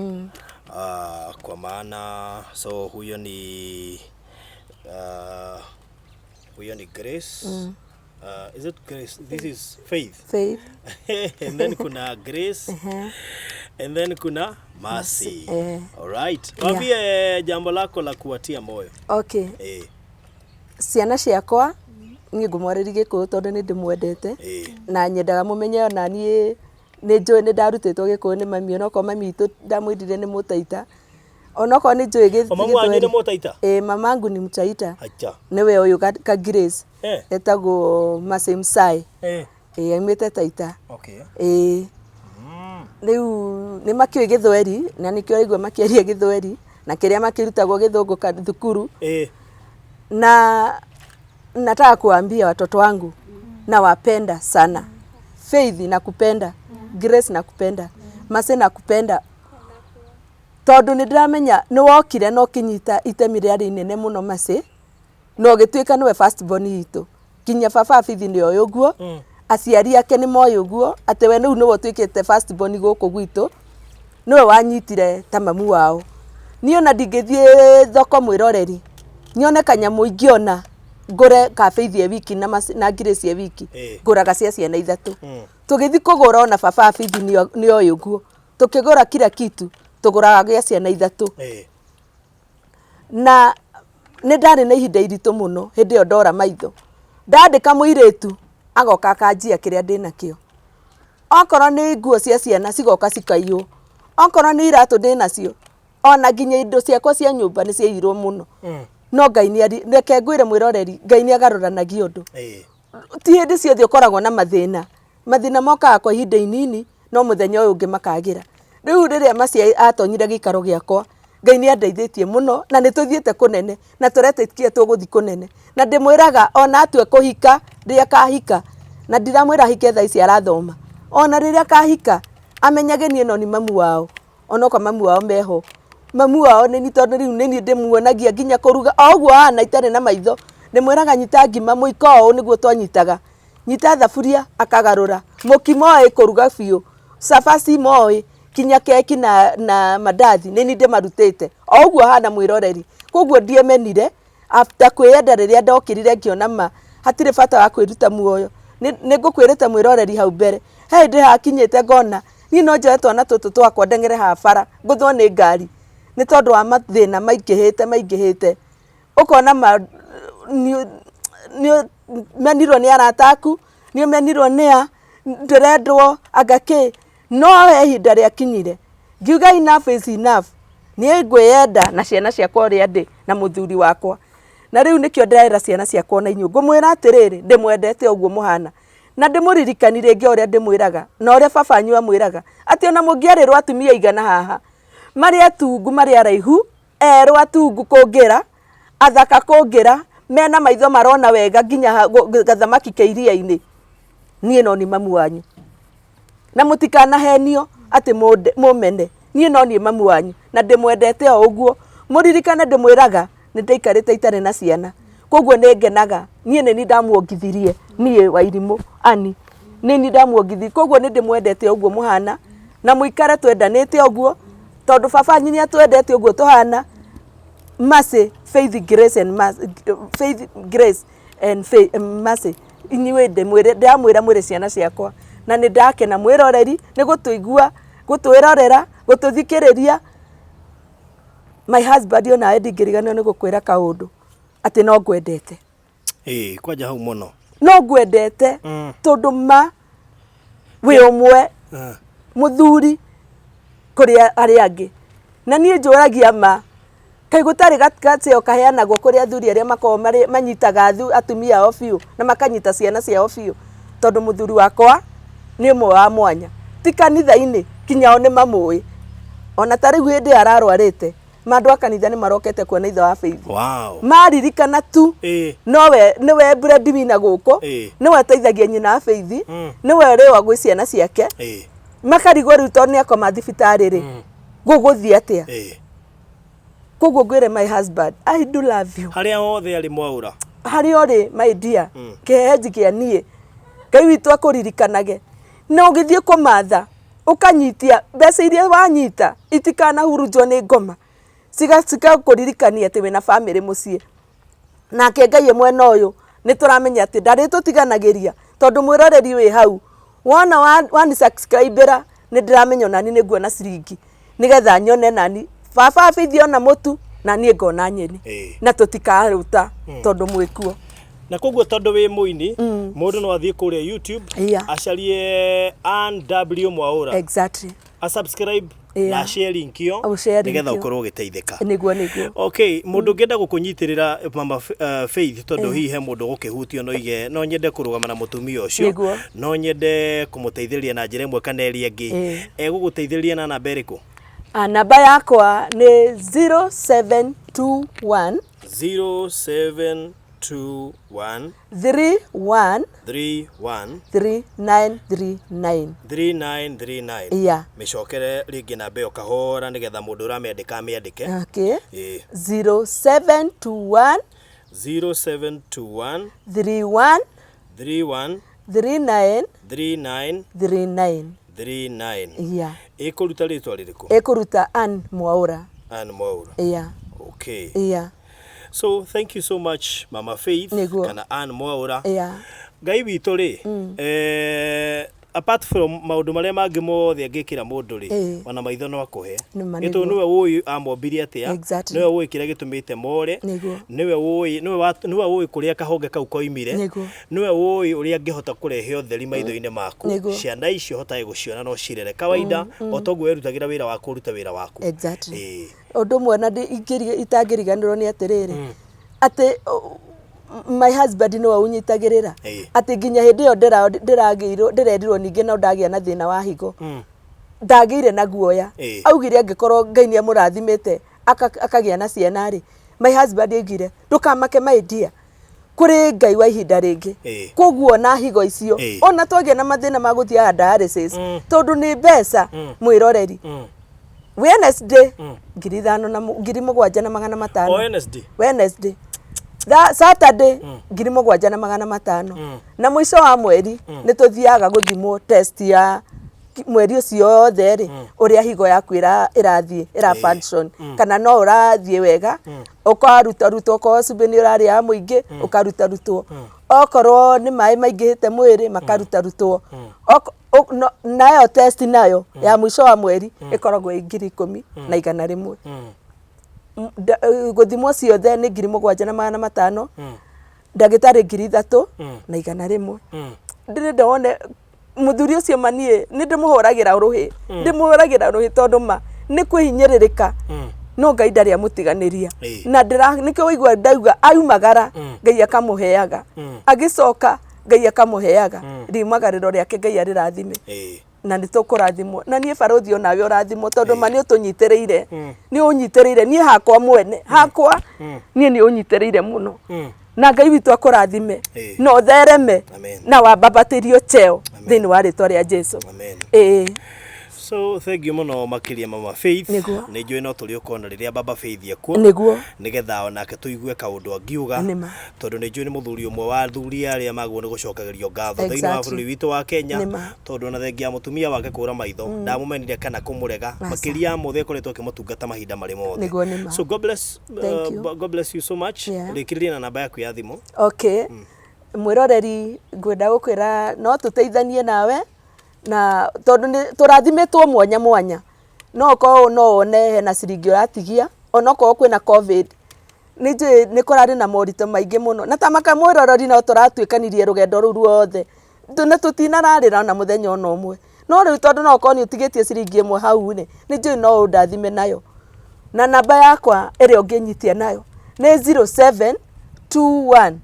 [SPEAKER 4] kwa maana so huyo ni Grace. Is it Grace? This is Faith.
[SPEAKER 3] Faith.
[SPEAKER 4] And then kuna Grace. And then kuna Mercy.
[SPEAKER 3] Eh.
[SPEAKER 4] All right. Waambie jambo lako la kuwatia moyo.
[SPEAKER 3] Okay.
[SPEAKER 4] Eh.
[SPEAKER 3] Ciana ciakwa niĩ ngũmwarĩria Gĩkũyũ tondũ nĩ ndĩmwendete
[SPEAKER 4] Eh.
[SPEAKER 3] na nyendaga mũmenye ona niĩ nĩ njũĩ nĩ ndarutĩtwo Gĩkũyũ nĩ mami onokorwo mami witũ ndamwĩrire nĩ Mũtaita onokorwo nĩ njũĩ
[SPEAKER 4] O mamu wanyu nĩ Mũtaita?
[SPEAKER 3] Ĩĩ, mamangu ni Mũtaita.
[SPEAKER 4] Acha.
[SPEAKER 3] Nĩwe ũyũ ka Grace.
[SPEAKER 4] Eh.
[SPEAKER 3] Etagwo Mercy Msai.
[SPEAKER 4] Eh.
[SPEAKER 3] Ĩĩ, aumĩte Taita.
[SPEAKER 4] Okay.
[SPEAKER 3] Ĩĩ. Rĩu nĩ makĩũĩ Gĩthweri na nĩkĩo ũraigua makĩaria Gĩthweri na kĩrĩa makĩrutagwo Gĩthũngũ thukuru.
[SPEAKER 4] Eh.
[SPEAKER 3] Na nataka kuambia watoto wangu nawapenda sana. Faith nakupenda, Grace nakupenda, Mercy nakupenda. Tondũ nĩ ndĩramenya nĩ wokire na ũkĩnyita itemi rĩarĩ inene mũno Mercy, na ũgĩtuĩka nĩwe first born itũ. Nginya baba Faith nĩ oĩ ũguo, aciari ake nĩ moĩ ũguo, atĩ we rĩu nĩwe ũtuĩkĩte first born gũkũ gwitũ, nĩwe wanyitire ta mamu wao. Niĩ ona ndingĩthiĩ thoko mwĩroreri, nyone kanyamũ ingĩona ngũre ka Faith e wiki na na Grace e wiki, ngũraga cia ciana ithatũ. Tũgĩthiĩ kũgũra ona baba Faith nĩ oĩ ũguo, tũkĩgũra kila kitu tũgũraga gĩa ciana ithatũ. Na nĩ ndarĩ na ihinda iritũ mũno hĩndĩ ĩyo ndora maitho. Ndandĩka mũirĩtu agoka akanjia kĩrĩa ndĩnakĩo. Okorwo nĩ nguo cia ciana cigoka cikaiywo, okorwo nĩ iratũ ndĩnacio, ona nginya indo ciakwa cia nyũmba nĩ ciaiyirwo mũno. No Ngai nĩ reke ngwĩre mwĩroreri, Ngai nĩ agarũranagia ũndũ. Ti hĩndĩ ciothe ũkoragwo na mathĩna. Mathĩna mokaga kwa ihinda inini, no mũthenya ũyũ ũngĩ makagĩra. Rĩu rĩrĩa Mercy atonyire gĩikaro gĩakwa, Ngai nĩ andeithĩtie mũno na nĩ tũthiĩte kũnene na tũretĩkia tũgũthiĩ kũnene. Na ndĩmwĩraga ona atue kũhika, rĩrĩa akahika, na ndiramwĩra ahike thaa ici arathoma. Ona rĩrĩa akahika, amenyage niĩ no nĩ mamu wao, onokorwo mamu wao meho. Mamu wao nĩ niĩ tondũ rĩu nĩ niĩ ndĩmuonagia nginya kũruga, o ũguo ahana itarĩ na maitho, ndĩmwĩraga nyita ngima mũiko ũũ nĩguo twanyitaga. Nyita thaburia akagarũra, mũkimo oĩ kũruga biũ, cabaci moĩ, kinya keki na mandathi nĩ niĩ ndĩmarutĩte. O ũguo ahana mwĩroreri. Koguo ndiemenire, after kwĩyenda rĩrĩa ndokĩrire ngĩona ma hatirĩ bata wa kwĩruta muoyo. Nĩ ngũkwĩrĩte mwĩroreri hau mbere. He hĩndĩ hakinyĩte ngona niĩ no njoe twana tũtũ twakwa ndeng'ere haha bara ngũthwo nĩ ngari nĩ tondũ wa mathĩna maingĩhĩte maingĩhĩte. Ũkona ma nĩ ũmenirwo nĩ arata aku, nĩ ũmenirwo nĩ a ndĩrendwo anga kĩ. No he ihinda rĩakinyire ngiuga enough is enough. Niĩ ngwĩyenda na ciana ciakwa ũrĩa ndĩ na mũthuri wakwa. Na rĩu nĩkĩo ndĩrera ciana ciakwa ona inyuĩ, ngũmwĩra atĩrĩrĩ, ndĩmwendete ũguo mũhana, na ndĩmũririkani rĩngĩ o ũrĩa ndĩmwĩraga na ũrĩa baba wanyu amwĩraga, atĩ ona mũngĩarĩrwo atumia aigana haha, marĩ atungu marĩ araihu, erũ atungu kũngĩra, athaka kũngĩra, mena maitho marona wega nginya gathamaki ke iria-inĩ, niĩ no niĩ mamu wanyu. Na mũtikanahenio atĩ mũmene, niĩ no niĩ mamu wanyu na ndĩmwendete o ũguo. Mũririkane ndĩmwĩraga nĩ ndaikarĩte itarĩ na ciana, koguo nĩ ngenaga, niĩ nĩ niĩ ndamuongithirie, niĩ Wairimũ Ann, nĩ niĩ ndamuongithirie, koguo nĩ ndĩmwendete o ũguo mũhana, na mũikare twendanĩte ũguo, tondũ baba wanyu nĩ atwendete ũguo tũhana. Mercy, Faith, Grace and Mercy, Faith, Grace and Faith, Mercy, inyuĩ ndĩmwĩre, ndĩramwĩra mwĩrĩ ciana ciakwa, na nĩ ndakena mwĩroreri nĩ gũtũigua, gũtwĩrorera, gũtũthikĩrĩria. My husband onawe ndingĩriganĩrwo nĩ gũkwĩra kaũndũ atĩ no ngwendete.
[SPEAKER 4] Ĩĩ, kwanja hau mũno.
[SPEAKER 3] No ngwendete tondũ ma wĩ ũmwe mũthuri kũrĩ arĩa angĩ. Na niĩ njũragia ma kaĩ gũtarĩ gaceo kaheanagwo kũrĩ athuri arĩa makoragwo marĩ manyitaga atumia ao biũ na makanyita ciana ciao biũ, tondũ mũthuri wakwa nĩ ũmwe wa mwanya, ti kanitha-inĩ kinya o nĩ mamũĩ. Ona ta rĩu hĩndĩ ĩyo ararwarĩte, ma andũ a kanitha nĩ marokete kuona ithe wa Faith.
[SPEAKER 4] Wow.
[SPEAKER 3] Maririkana tu
[SPEAKER 4] Ĩĩ.
[SPEAKER 3] nowe nĩwe breadwinner gũkũ,
[SPEAKER 4] Ĩĩ.
[SPEAKER 3] nĩwe ũteithagia nyina wa Faith, nĩwe ũrĩwa gwĩ ciana ciake,
[SPEAKER 4] Ĩĩ.
[SPEAKER 3] makarigwo rĩu tondũ nĩ akoma thibitarĩ rĩ, gũgũthiĩ atĩa?
[SPEAKER 4] Ĩĩ.
[SPEAKER 3] Koguo ngwĩre my husband, I do love you.
[SPEAKER 4] Harĩa hothe arĩ Mwaũra.
[SPEAKER 3] Harĩa ũrĩ my dear, kĩhehenji kĩa niĩ, Ngai witũ akũririkanage. Na ũgĩthiĩ kũmatha, ũkanyitia mbeca iria wanyita itikanahurunjwo nĩ ngoma, cigakũririkania atĩ wĩna bamĩrĩ mũciĩ. Nake Ngai e mwena ũyũ nĩ tũramenya atĩ ndarĩtũtiganagĩria, tondũ mwĩroreri wĩ hau, wona wani subscribe ĩra, nĩ ndĩramenya onani nĩ nguona ciringi, nĩgetha nyone nani baba abithie ona mũtu na niĩ ngona nyeni. Na tũtikarũta tondũ mwĩkuo.
[SPEAKER 4] Na koguo tondũ wĩ mũini, mũndũ no athiĩ kũrĩa YouTube, acarie Ann W Mwaũra.
[SPEAKER 3] Exactly.
[SPEAKER 4] A subscribe na share link ĩyo
[SPEAKER 3] Ũ share link
[SPEAKER 4] nĩgetha
[SPEAKER 3] ĩyo.
[SPEAKER 4] ũkorwo ũgĩteithĩka.
[SPEAKER 3] Nĩguo, nĩguo.
[SPEAKER 4] Okay, mũndũ ũngĩenda gũkũnyitĩrĩra Mama Faith tondũ hihi he mũndũ ũgũkĩhutio no ige no nyende kũrũgama na mũtumia ũcio,
[SPEAKER 3] Nĩguo.
[SPEAKER 4] no nyende kũmũteithĩrĩria na njĩra ĩmwe kana ĩrĩa ĩngĩ, egũgũteithĩrĩria na namba ĩrĩkũ?
[SPEAKER 3] Namba yakwa nĩ 0721
[SPEAKER 4] 0721
[SPEAKER 3] 31
[SPEAKER 4] 31
[SPEAKER 3] 3939.
[SPEAKER 4] 3939.
[SPEAKER 3] Yeah.
[SPEAKER 4] Mĩcokere rĩngĩ namba ĩyo kahora nĩgetha mũndũ ũramĩandĩka amĩandĩke.
[SPEAKER 3] Okay.
[SPEAKER 4] Ĩĩ.
[SPEAKER 3] 0721
[SPEAKER 4] 0721
[SPEAKER 3] 31
[SPEAKER 4] 31
[SPEAKER 3] 39
[SPEAKER 4] 39
[SPEAKER 3] 39.
[SPEAKER 4] 39.
[SPEAKER 3] Yeah.
[SPEAKER 4] Ĩkũruta rĩtwa rĩrĩkũ?
[SPEAKER 3] Ĩkũruta Ann Mwaũra.
[SPEAKER 4] Ann Mwaũra.
[SPEAKER 3] Yeah.
[SPEAKER 4] Okay.
[SPEAKER 3] Yeah.
[SPEAKER 4] So thank you so much Mama Faith
[SPEAKER 3] Nĩguo.
[SPEAKER 4] kana Ann Mwaũra.
[SPEAKER 3] Yeah.
[SPEAKER 4] Ngai witũ rĩ, apart from maũndũ marĩa mangĩ mothe angĩkĩra mũndũ rĩ, ona maitho no akũhe.
[SPEAKER 3] Nĩma,
[SPEAKER 4] Nĩ tondũ
[SPEAKER 3] nĩguo.
[SPEAKER 4] nĩwe ũĩ amombire atĩa,
[SPEAKER 3] Exactly.
[SPEAKER 4] nĩwe ũĩ kĩrĩa gĩtũmĩte more,
[SPEAKER 3] Nĩguo.
[SPEAKER 4] nĩwe ũĩ, nĩwe ũĩ kũrĩa kahonge kau koimire,
[SPEAKER 3] Nĩguo.
[SPEAKER 4] nĩwe ũĩ ũrĩa angĩhota kũrehe ũtheri maitho-inĩ maku,
[SPEAKER 3] Nĩguo.
[SPEAKER 4] ciana icio hotage gũciona no cirere kawaida, o toguo werutagĩra wĩra waku ũrute wĩra waku.
[SPEAKER 3] Exactly.
[SPEAKER 4] Ĩĩ.
[SPEAKER 3] Ũndũ ũmwe na itangĩriganĩrwo nĩ atĩrĩrĩ, atĩ my husband nĩwe ũnyitagĩrĩra, atĩ nginya hĩndĩ ĩyo ndĩragĩirwo, ndĩrerirwo ningĩ no ndagĩa na thĩna wa higo, ndagĩire na guoya. Augire angĩkorwo Ngai nĩ amũrathimĩte akagĩa na ciana rĩ, my husband augire ndũkamake my dear, kũrĩ Ngai wa ihinda rĩngĩ. Koguo ona higo icio, ona twagĩa na mathĩna ma gũthiaga dialysis, tondũ nĩ mbeca mwĩroreri. Wednesday 5,000 na 7,500.
[SPEAKER 4] O Wednesday?
[SPEAKER 3] Wednesday. Saturday 7,500. Na mũico wa mweri nĩ tũthiaga gũthimwo test ya mweri ũcio wothe rĩ, ũrĩa higo yaku ĩrathiĩ, ĩra function, kana no ũrathiĩ wega, ũkarutarutwo, okorwo cumbĩ nĩ ũrarĩaga mũingĩ, ũkarutarutwo. Okorwo nĩ maĩ maingĩhĩte mwĩrĩ, makarutarutwo. Nayo test nayo ya mũico wa mweri ĩkoragwo ĩ 10,100. Gũthimwo ciothe nĩ 7,500, ndagĩtarĩ 3,100. Ndĩrenda wone mũthuri ũcio ma niĩ nĩ ndĩmũhũragĩra rũhĩ, ndĩmũhũragĩra rũhĩ tondũ ma nĩ kwĩhinyĩrĩrĩka. No Ngai ndarĩ amũtiganĩria.
[SPEAKER 4] Ĩĩ.
[SPEAKER 3] Na ndĩra nĩkĩo waigua ndauga aumagara, Ngai akamũheaga, agĩcoka Ngai akamũheaga. Riumagarĩro rĩake Ngai arĩrathime.
[SPEAKER 4] Ĩĩ.
[SPEAKER 3] Na nĩ tũkũrathimwo, na niĩ barũthi onawe ũrathimwo, tondũ ma nĩ ũtũnyitĩrĩire, nĩ ũnyitĩrĩire niĩ hakwa mwene hakwa, niĩ nĩ ũnyitĩrĩire mũno, na Ngai witũ akũrathime
[SPEAKER 4] Ĩĩ.
[SPEAKER 3] na ũthereme
[SPEAKER 4] Amen.
[SPEAKER 3] na wambambatĩrio cheo thĩinĩ wa rĩtwa rĩa Jesu.
[SPEAKER 4] Amen.
[SPEAKER 3] Ĩĩ.
[SPEAKER 4] So thank you mũno makĩria, Mama Faith.
[SPEAKER 3] Nĩguo.
[SPEAKER 4] Nĩ njũĩ no tũrĩ ũkona rĩrĩa Baba Faith ekuo,
[SPEAKER 3] Nĩguo.
[SPEAKER 4] nĩgetha onake tũigue kaũndũ angiuga,
[SPEAKER 3] Nĩma.
[SPEAKER 4] tondũ nĩ njũĩ nĩ mũthuri ũmwe wa athuri arĩa magwo nĩ gũcokagĩrio ngatho thĩinĩ wa bũrũri witũ wa Kenya,
[SPEAKER 3] Nĩma.
[SPEAKER 4] tondũ ona thengia ya mũtumia wake kũra maitho, ndamũmenire kana kũmũrega. Makĩria ya mothe, akoretwo akĩmũtungata mahinda marĩ mothe.
[SPEAKER 3] Nĩguo, nĩma.
[SPEAKER 4] So God bless,
[SPEAKER 3] Thank you.
[SPEAKER 4] God bless you so much. Rĩkĩrĩria na namba yaku ya thimũ.
[SPEAKER 3] Okay, mwĩroreri, ngwenda gũkwĩra no tũteithanie nawe, na tondũ nĩ tũrathimĩtwo mwanya mwanya, no ũkorwo no wone hena ciringi ũratigia onokorwo kwĩna COVID. Nĩ njũĩ nĩ kũrarĩ na moritũ maingĩ mũno, na ta maka mwĩroreri, no tũratuĩkanirie rũgendo rũu ruothe na tũtinararĩra ona mũthenya ona ũmwe. No rĩu tondũ no ũkorwo nĩ ũtigĩtie ciringi ĩmwe hau rĩ, nĩ njũĩ no ũndathime nayo, na namba yakwa ĩrĩa ũngĩnyitia nayo nĩ 0721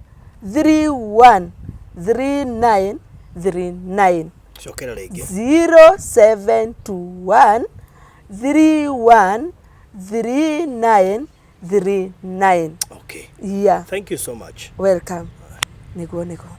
[SPEAKER 3] 31 39 39.
[SPEAKER 4] Cokera rĩngĩ.
[SPEAKER 3] 0721 31 39 39.
[SPEAKER 4] Okay.
[SPEAKER 3] Yeah.
[SPEAKER 4] Thank you so much.
[SPEAKER 3] Welcome. Nĩguo, nĩguo.